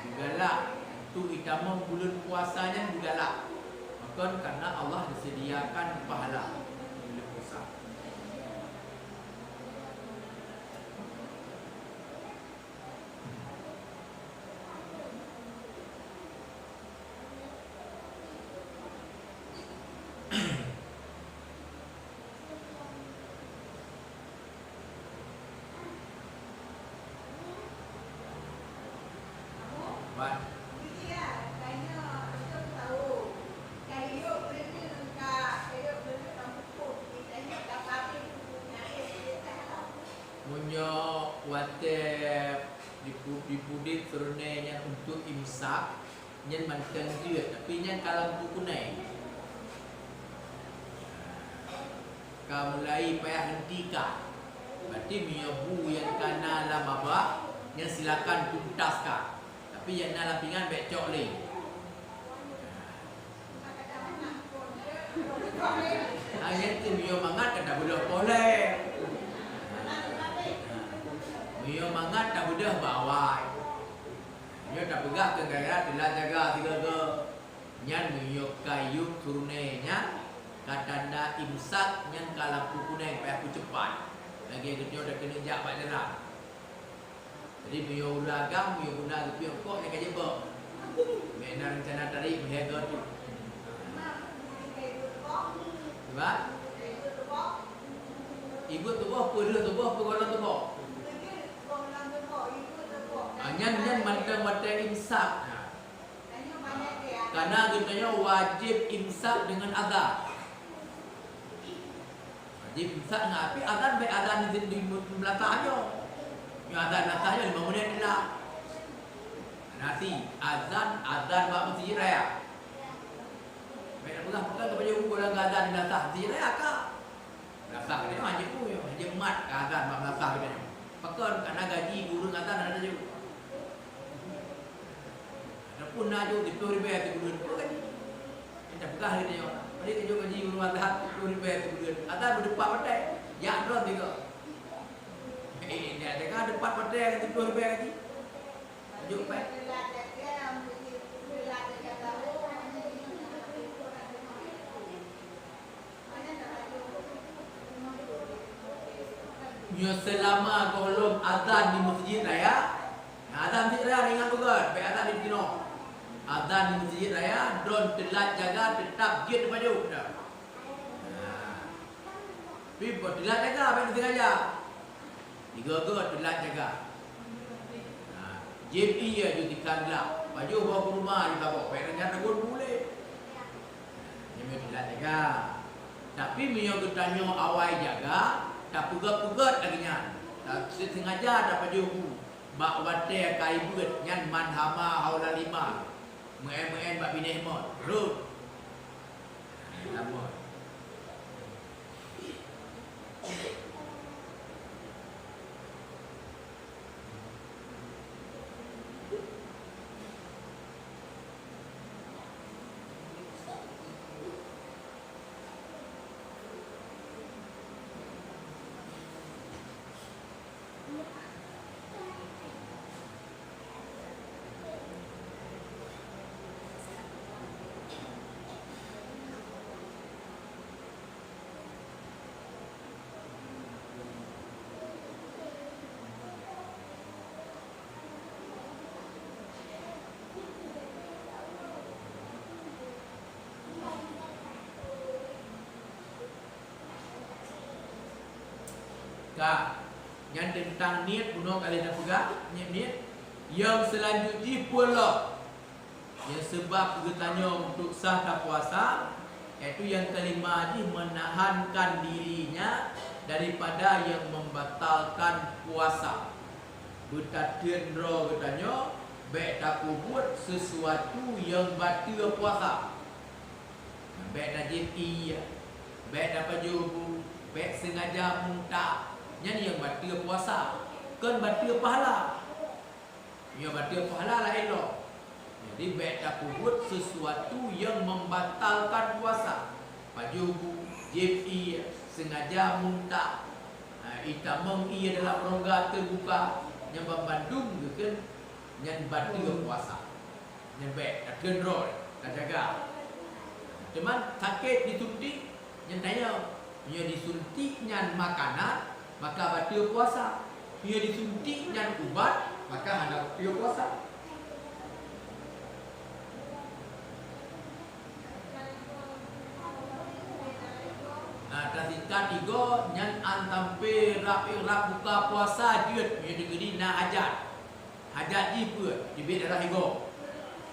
Beugalak, untuk itamong buleuen puasa nyan beugalak. Pakon? Karena Allah disediakan pahala buleuen puasa. Wan. Meunyoe watèe dipu-, dipudek sireunèe nyan untuk imsak, nyan mantong jeuet, tapi nyan ka lampu kunèng. Ka mulai payah henti ka. Berarti meunyoe bu nyang ka na lam babah, nyan silakan tuntas ka. Tapi nyang na lam pingan bèk cok lé. Hanya tu meunyoe mangat ka tabeudôh poh lé. Meunyoe mangat tabeudôh bak awai. Nyoe tapeugah keu gaya teulat jaga sigoe-goe. Nyan meunyoe ka yub sireunèe nyan ka tanda imsak, nyan ka lampu kunèng, payah peucepat. Lagèe geutanyoe takeuneuk jak bak jalan. Jadi meunyoe ureueng agam, meunyoe guna geupiôh rukok, nyan ka jeuet bok. Bèk na reuncana tarék meuhèe goe tu. Sebab? Ibuet tuboh, peureuh tuboh, peugohlom tuboh. Ah, nyan, nyan mantong watèe imsak. Nah. Karena geutanyoe wajéb imsak deungon azan. Jadi, pusat ngon api azan, bèk azan di, di meunasah nyoe. Nyoe azan meunasah nyoe lima menit lah. Nasi, azan, azan bak meuseujid raya. Bèk tapeugah, peugah keupada ureueng azan di meunasah, meuseujid raya ka. Meunasah geutanyoe hanjeuet peue nyoe, hanjeuet mat ka azan bak meunasah geutanyoe. Pakon, kareuna gaji ureueng azan hana jeuet. Ataupun na jok siplôh ribèe sibuleuen, peue gaji? Nyang tapeugah lé nyoe, padahai ka jok gaji ureueng azan siplôh ribèe sibuleuen, azan beuteupat watèe, jak droe sigoe. Eh, jak jaga teupat watèe ngon siplôh ribèe gaji. Jok pèh. Nyoe seulama gohlom azan di meuseujid raya, azan meuseujid raya ringan beugöt, bèk azan di sinoe. Azan di meuseujid raya, droen teulat jaga, teutap jeuet teupajôh. Nah. Tapi bak teulat jaga, bèk neusengaja. Tiga-tiga teulat jaga. Ha, jieb ié ju tikan glak. Pajôh bawa keu rumoh, jisaboh. Bèk neunyang teugôn bu lé. Nyan teulat jaga. Tapi meunyoe geutanyoe awai jaga, tapeugöt-peugöt lagèe nyan. Ta-, sengaja tapajôh bu. Bak watèe ka ibeuet nyan man hama haula lima. Meu'en-meu'en bak binéh mot. Rhot. Lama. Ka, nyan teuntang niet bunoe ka lheueh tapeugah, niet-niet. Nyang seulanjut jih peue lom? Nyang seubab geutanyoe untuk sah tapuasa, yaitu nyang keulima jih meunahankan dirinya daripada nyang membatalkan puasa. Beutateun droe geutanyoe, bèk tapeubuet sisuatu nyang bateue puasa. Bèk tajieb ié, bèk tapajôh bu, bèk sengaja muntah. Nyan nyang bateue puasa, kon bateue pahala. Nyoe bateue pahala laén lom. Jadi, bèk tapeubuet sisuatu nyang membatalkan puasa. Pajôh bu, jieb ié, sengaja muntah. Ha, itamong ié dalam rongga teubuka, nyan banmandum geukheun nyan bateue puasa. Nyan bèk, tateun droe, tajaga. Teuma sakét disuntik, nyan tanyoe, meunyoe disuntik nyan makanan, maka bateue puasa. Meunyoe disuntik nyan ubat, maka hana bateue puasa. Nah, tasikat igoe nyan 'an sampoe rab-rab buka puasa jeuet, meunyoe teukeudi na hajat. Hajat jih peue? Teubiet darah igoe.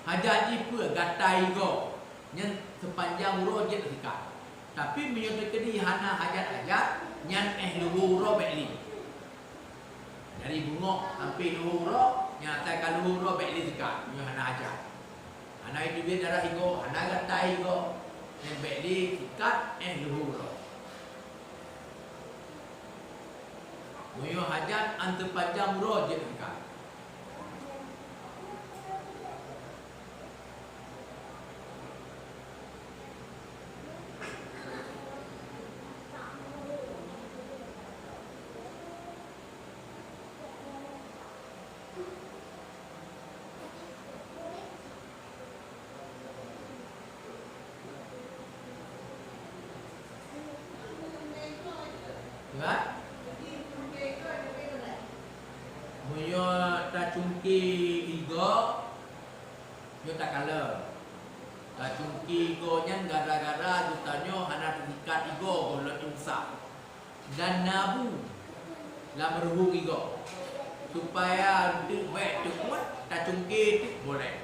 Hajat jih peue? Gatai igoe. Nyan seupanjang uroe jeuet sikat. Tapi meunyoe teukeudi hana hajat-hajat, nyan 'eh luho uroe bèk lé. Dari beungoh sampoe luho uroe, nyan asai ka luho uroe bèk lé sikat, meunyoe hana hajat. Hana teubiet darah igoe, hana gatai igoe, nyan bèk lé sikat 'eh luho uroe. Meunyoe hajat 'an seupanjang uroe jeuet sikat. Kan? Meunyoe tacungké igoe, nyoe takalon. Tacungké igoe nyan gara-gara geutanyoe hana teuikat igoe gohlom teuusah. Dan na bu lam ruhueng igoe, supaya teuk bèk teuuet, tacungké teuk boleh.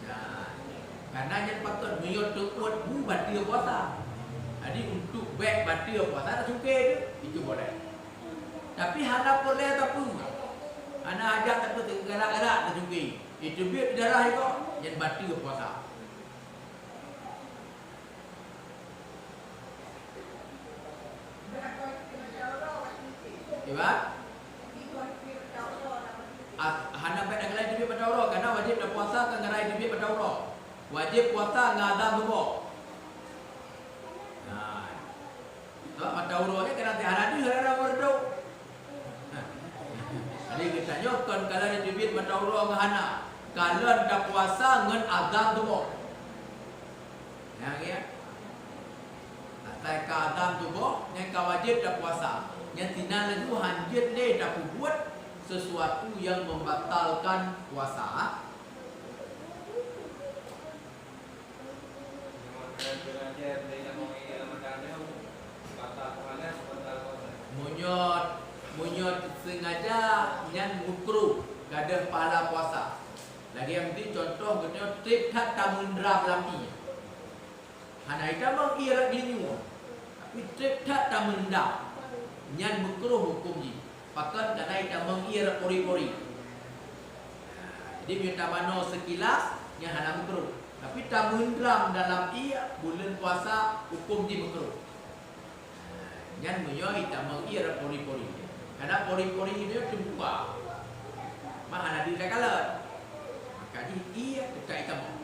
Nah, karena nyan pakon, meunyoe teuuet bu bateue puasa. Jadi, untuk bèk bateue puasa tacungké tu, itu boleh. Tapi hana peureulèe tapeue. Hana hajat tapeue, teugalak-galak tacungké. Iteubiet darah iko, nyan bateue puasa. Iban? At-, hana bèk tagalak teubiet mata uroe, karena wajéb tapuasa ka ngarai teubiet mata uroe. Wajéb puasa ngon azan suboh. Nah, sabab mata uroe nyan kadang hana deuh, hana meureudoh. Jadi geutanyoe kon kalon teubiet mata uroe ngon hana, kalon tapuasa ngon azan suboh. Nyang ya. Asai ka azan suboh, nyan ka wajéb tapuasa. Nyan sinan laju hanjeuet lé tapeubuet sesuatu nyang membatalkan puasa. Meunyoe, meunyoe sengaja, nyan mukruh, gadôh pahala puasa. Lagèe meuti contoh geutanyoe trép that tameundram lam ié. Hana itamong ié rot geulinyueng, tapi trép that tameundram. Nyan mukruh huköm jih. Pakon? Karena itamong ié rot pori-pori. Jadi meunyoe tamanoe seukilas, nyan hana mukruh. Tapi tameundram dalam ié buleuen puasa, huköm jih mukruh. Nyan meunyoe itamong ié rot pori-pori. Karena pori-pori nyoe teumbuka. Mah hana deuh takalon. Maka jih ié teutap itamong.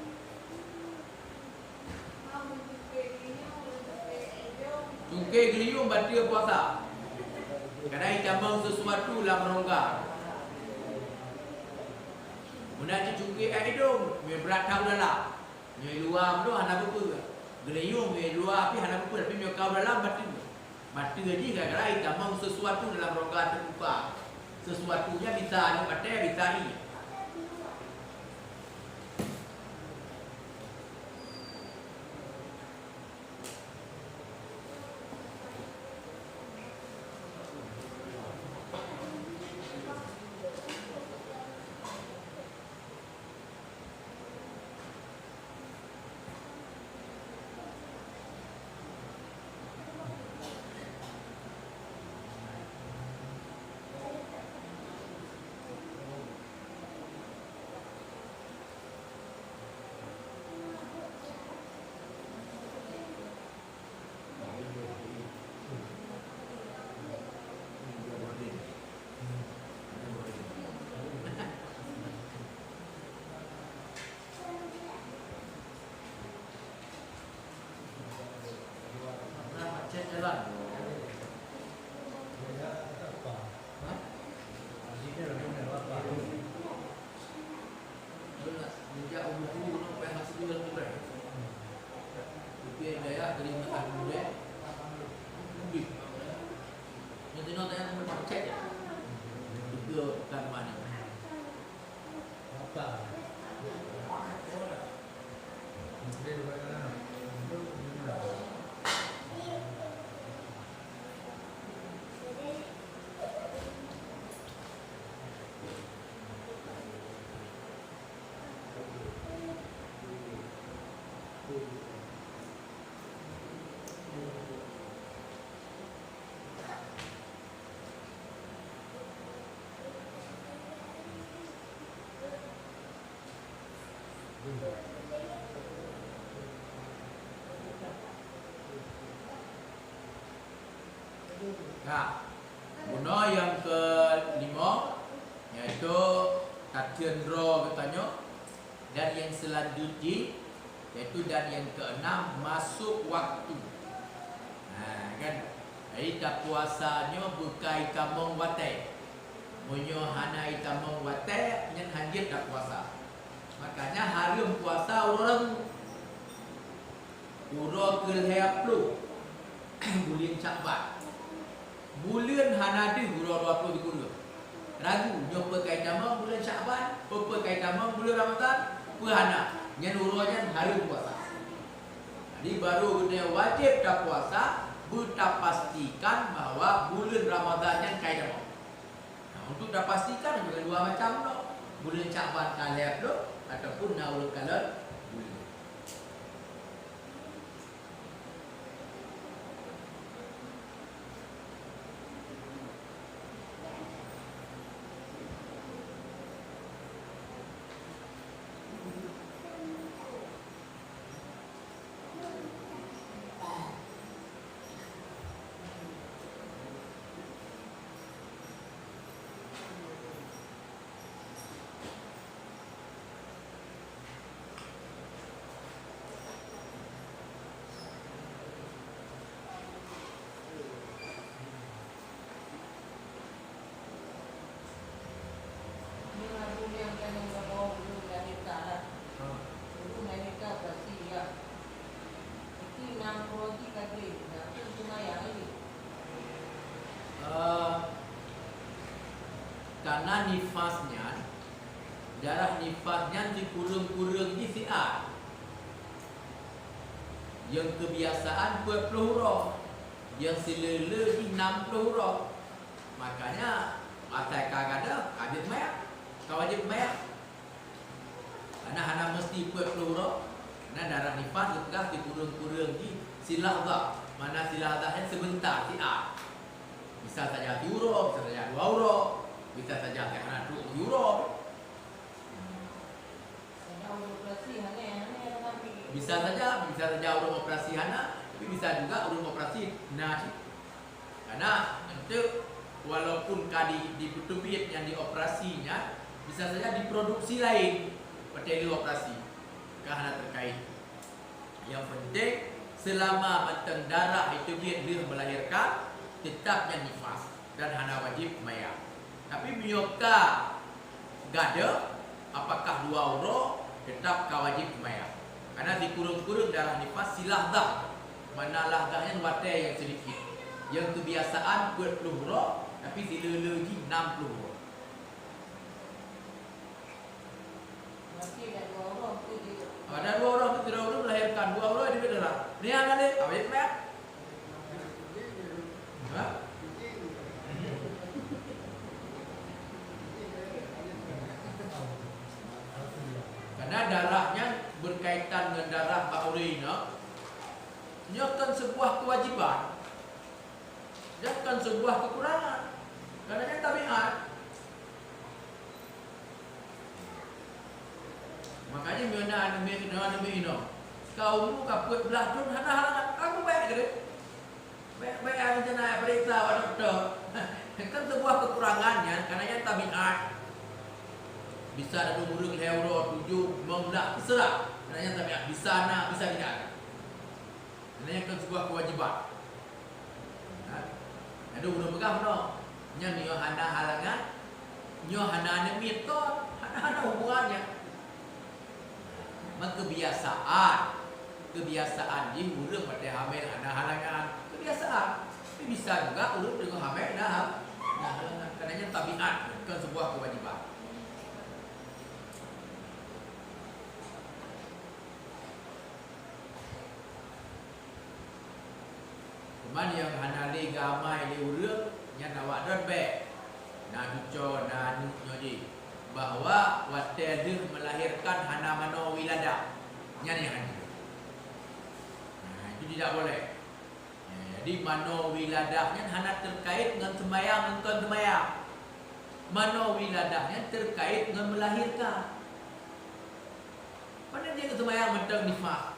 Cungké geulinyueng bateue puasa. Karena itamong sesuatu lam rongga. Meunan cit cungké ait idong, meubrat that u dalam. Nyoe luwa meunoe hana peue-peue. Geulinyueng nyoe luwa pih hana peue-peue, tapi nyoe ka u dalam bateue. Bateue jih gara-gara itamong sesuatu dalam rongga teubuka. Sesuatu nyan bisa aneuk batèe, bisa ié. Macet jalan. Hah? Sejak umur sepuluh sampai masih dua belas. Tapi yang daya dari mata muda, muda. Yang tengok tanya teman macet. Tiga pekan mana? Nah, bunoe nyang keulimong, yaitu tateun droe geutanyoe. Dan nyang seulanjut jih, yaitu dan nyang keuenam, masôk waktu. Ha, kan? Jadi, tapuasa nyoe beukai tamong watèe. Meunyoe hana itamong watèe, nyan hanjeuet tapuasa. Makanya hareuem puasa uroe rabu. Uroe keulhèe ploh buleuen Syakban. Buleuen hana deuh uroe dua ploh sikureueng. Ragu, nyoe peue ka itamong buleuen Syakban, peue ka itamong buleuen Ramadhan, peue hana. Nyan uroe nyan hareuem puasa. Jadi, barô geutanyoe wajéb tapuasa, beutapastikan bahwa buleuen Ramadhan nyan ka itamong. Nah, untuk tapastikan, geutanyoe dua macam lom. Buleuen Syakban ka lhèe ploh, ataupun na ureueng kalon buleuen. Karena nifas nyan, darah nifas nyan sikureueng-kureueng jih siat. Nyang kebiasaan peuet ploh uroe, nyang sileue-leue jih nam ploh uroe. Makanya, asai ka gadoh, ka jeuet meu'ah, ka wajéb meu'ah. Karena hana meusti peuet ploh uroe, karena darah nifas geupeugah sikureueng-kureueng jih silahzah, makna silahzah nyan sebentar, siat. Bisa saja siuroe, bisa saja dua uroe, bisa saja hana trok siuroe. Bisa saja, bisa saja ureuëng operasi hana, tapi bisa juga ureuëng operasi na cit. Karena enteuk walaupun ka di, dipeuteubiet nyang dioperasi nyan, bisa saja diproduksi laén watée lheueh operasi. Ka hana terkait. Nyang penting, selama mantong darah iteubiet lheueh melahirkan, tetap nyan nifas dan hana wajéb meu'ah. Tapi meunyoe ka gadoh, apakah dua uroe, tetap ka wajéb meu'ah. Karena sikureueng-kureueng darah nifas silahzah. Makna lahzah nyan watée nyang seudikit. Nyang kebiasaan peuet ploh uroe, tapi sileue-leue jih nam ploh uroe. Ada dua uroe tu, tidak ureuëng melahirkan, dua uroe dia darah. Ni anak dia, awet meh. Ha? Karena darah nyan berkaitan dengan darah bak ureuëng inong, nyoe kan sebuah kewajiban. Dan kan sebuah kekurangan. Karena nyan tabiat. Makanya meunyoe na aneuk miet, na aneuk miet inong, ka umu ka peuet blaih thon hana halangan, aku baik ke? Baik-baik rencana periksa bak doktor. Kan sebuah kekurangan nyan, karena nyan tabiat. Bisa na ureuëng lhée uroe, tujoh, limong blaih, terserah. Karena nyan tabiat, bisa na, bisa tidak. Karena nyan kan sebuah kewajiban. Ha? Ada ureuëng peugah meunoe, nyan nyoe hana halangan, nyoe hana aneuk miet kon, hana, hana hubungannya. Maka kebiasaan, kebiasaan jih ureuëng watée hamil hana halangan, kebiasaan. Tapi bisa juga ureuëng teungoh hamil na hal-, na halangan. Karena nyan tabiat, bukan sebuah kewajiban. Teuma nyang hana lé geuamai lé ureuëng, nyan awak droe bék. Na cuco, na aneuk nyoe jih, bahwa watée lheueh melahirkan hana manoe wiladah. Nyan nyang hana. Nah, itu tidak boleh. Nah, jadi manoe wiladah nyan hana terkait ngon seumayang ngon kon seumayang. Manoe wiladah nyan terkait ngon melahirkan. Pane jeuet seumayang mantong nifas.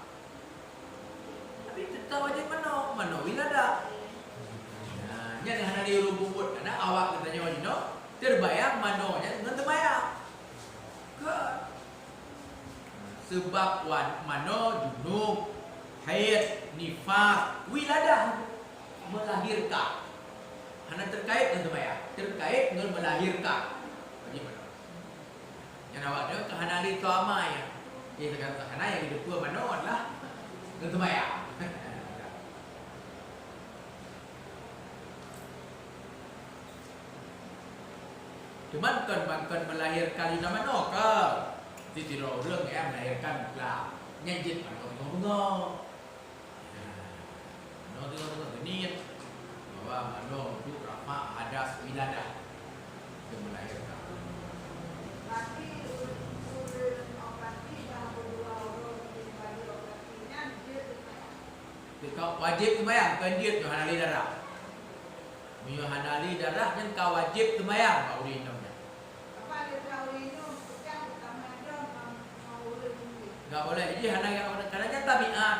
Tapi tetap wajéb manoe, manoe wiladah. Nah, nyan hana lé ureuëng peubuet, karena awak geutanyoe jinoe terbayang manoe nyan ngon seumayang. Kon. Sebab wan-, manoe junub, haid, nifas, wiladah, melahirkan. Hana terkait ngon seumayang, terkait ngon melahirkan. Wajéb manoe. Nyan awak nyoe ka hana lé soe amai. Jadi, sekarang hana nyang geuteupeue manoe adalah ngon seumayang. Cuman kon, kon melahirkan lina manoe ka. Di sidroe ureuëng ya melahirkan blah. Nyan jeuet manoe beungoh-beungoh. Nah, manoe teungoh-teungoh geuniet bahwa manoe untuk rafa' hadas wiladah. Untuk melahirkan. Berarti ureuëng operasi dah berdua ureuëng di bagi operasi nyan jeuet seumayang. Teuka wajéb seumayang, kon jeuet nyoe hana lé darah. Meunyoe hana lé darah, nyan ka wajéb seumayang bak ureuëng inong nyan. Enggak boleh. Jadi hana, karena nyan tabiat.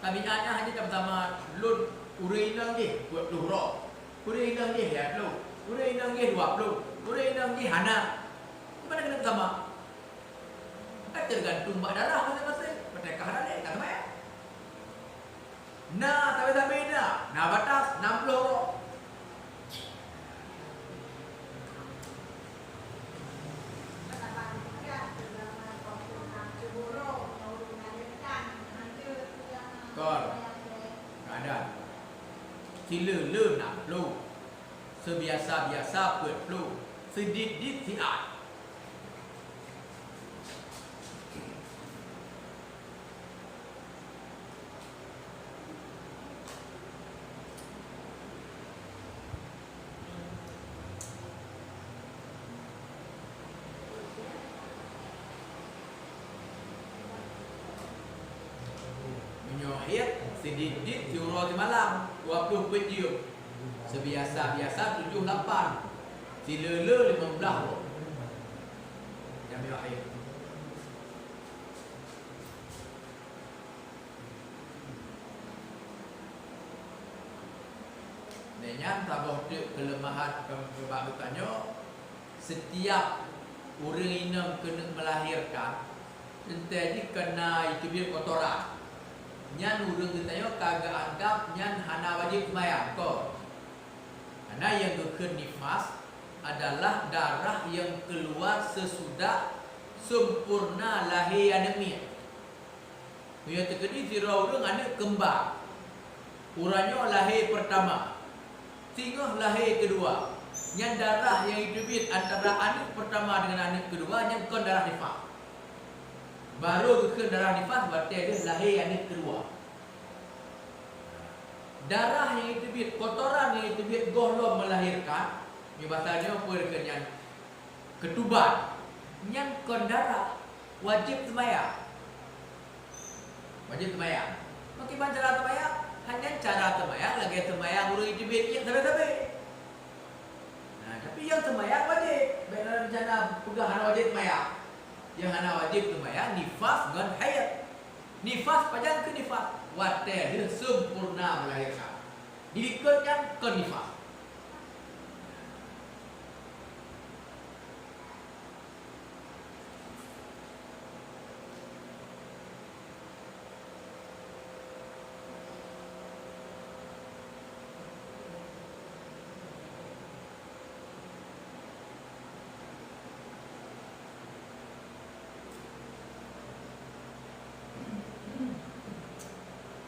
Tabiatnya hanya sama lôn ureuëng inong jih peuet ploh uroe. Ureuëng inong jih lhée ploh. Ureuëng inong jih dua ploh. Ureuëng inong jih hana. Di mana kena sama? Kan tergantung bak darah masing-masing. Pakai ka hana lé, ka seumayang. Na, sabe-sabe na, na batas nam ploh uroe. Kon. Ka ada. Sileue-leue nam ploh. Seubiasa-biasa peuet ploh. Sidit-dit siat. Meunyoe haid, sidit-dit siuroe simalam, dua ploh peuet jeuem. Sibiasa-biasa tujoh lapan, sileue-leue limong blaih uroe. Nyang meunyoe haid. Nyan saboh teuk keuleumahan keu bak geutanyoe, setiap ureuëng inong keuneuk meulahirkan, teuntée jih ka na jiteubiet kotoran. Nyan ureuëng geutanyoe ka geuanggab nyan hana wajéb seumayang, kon? Karena nyang geukheun nifas adalah darah nyang keuluwa seusudah seumpurna lahé aneuëk miet. Meunyoe teukeudi sidroe ureuëng aneuëk keumbar, uroe nyoe lahé peurtama, singoh lahé keudua, nyan darah nyang jiteubiet antara aneuëk peurtama deungon aneuëk keudua nyan kon darah nifas. Barô geukheun darah nifas watée lheueh lahé aneuëk keudua. Darah nyang jiteubiet, kotoran nyang jiteubiet gohlom meulahirkan, nyoe basa nyoe peue geukheun nyan? Keutuban, nyan kon darah, wajéb seumayang. Wajéb seumayang. Meukiban cara seumayang? Hanya cara seumayang lagée seumayang ureuëng jiteubiet iék sabe-sabe. Nah, tapi nyang seumayang wajéb. Bék na rencana peugah hana wajéb seumayang. Nyang hana wajéb seumayang nifas ngon haid. Nifas pajan keu nifas? Watée lheueh seumpurna meulahirkan. Dilikot nyan kon nifas.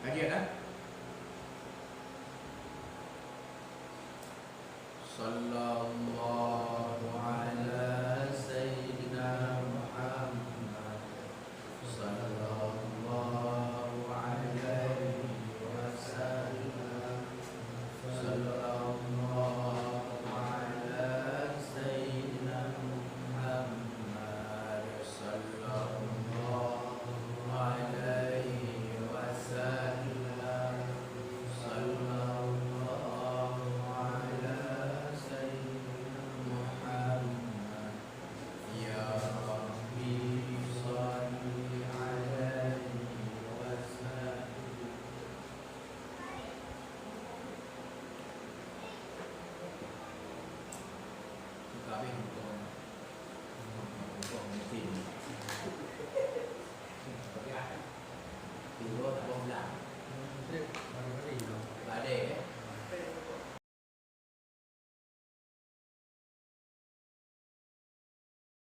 Kajian, eh?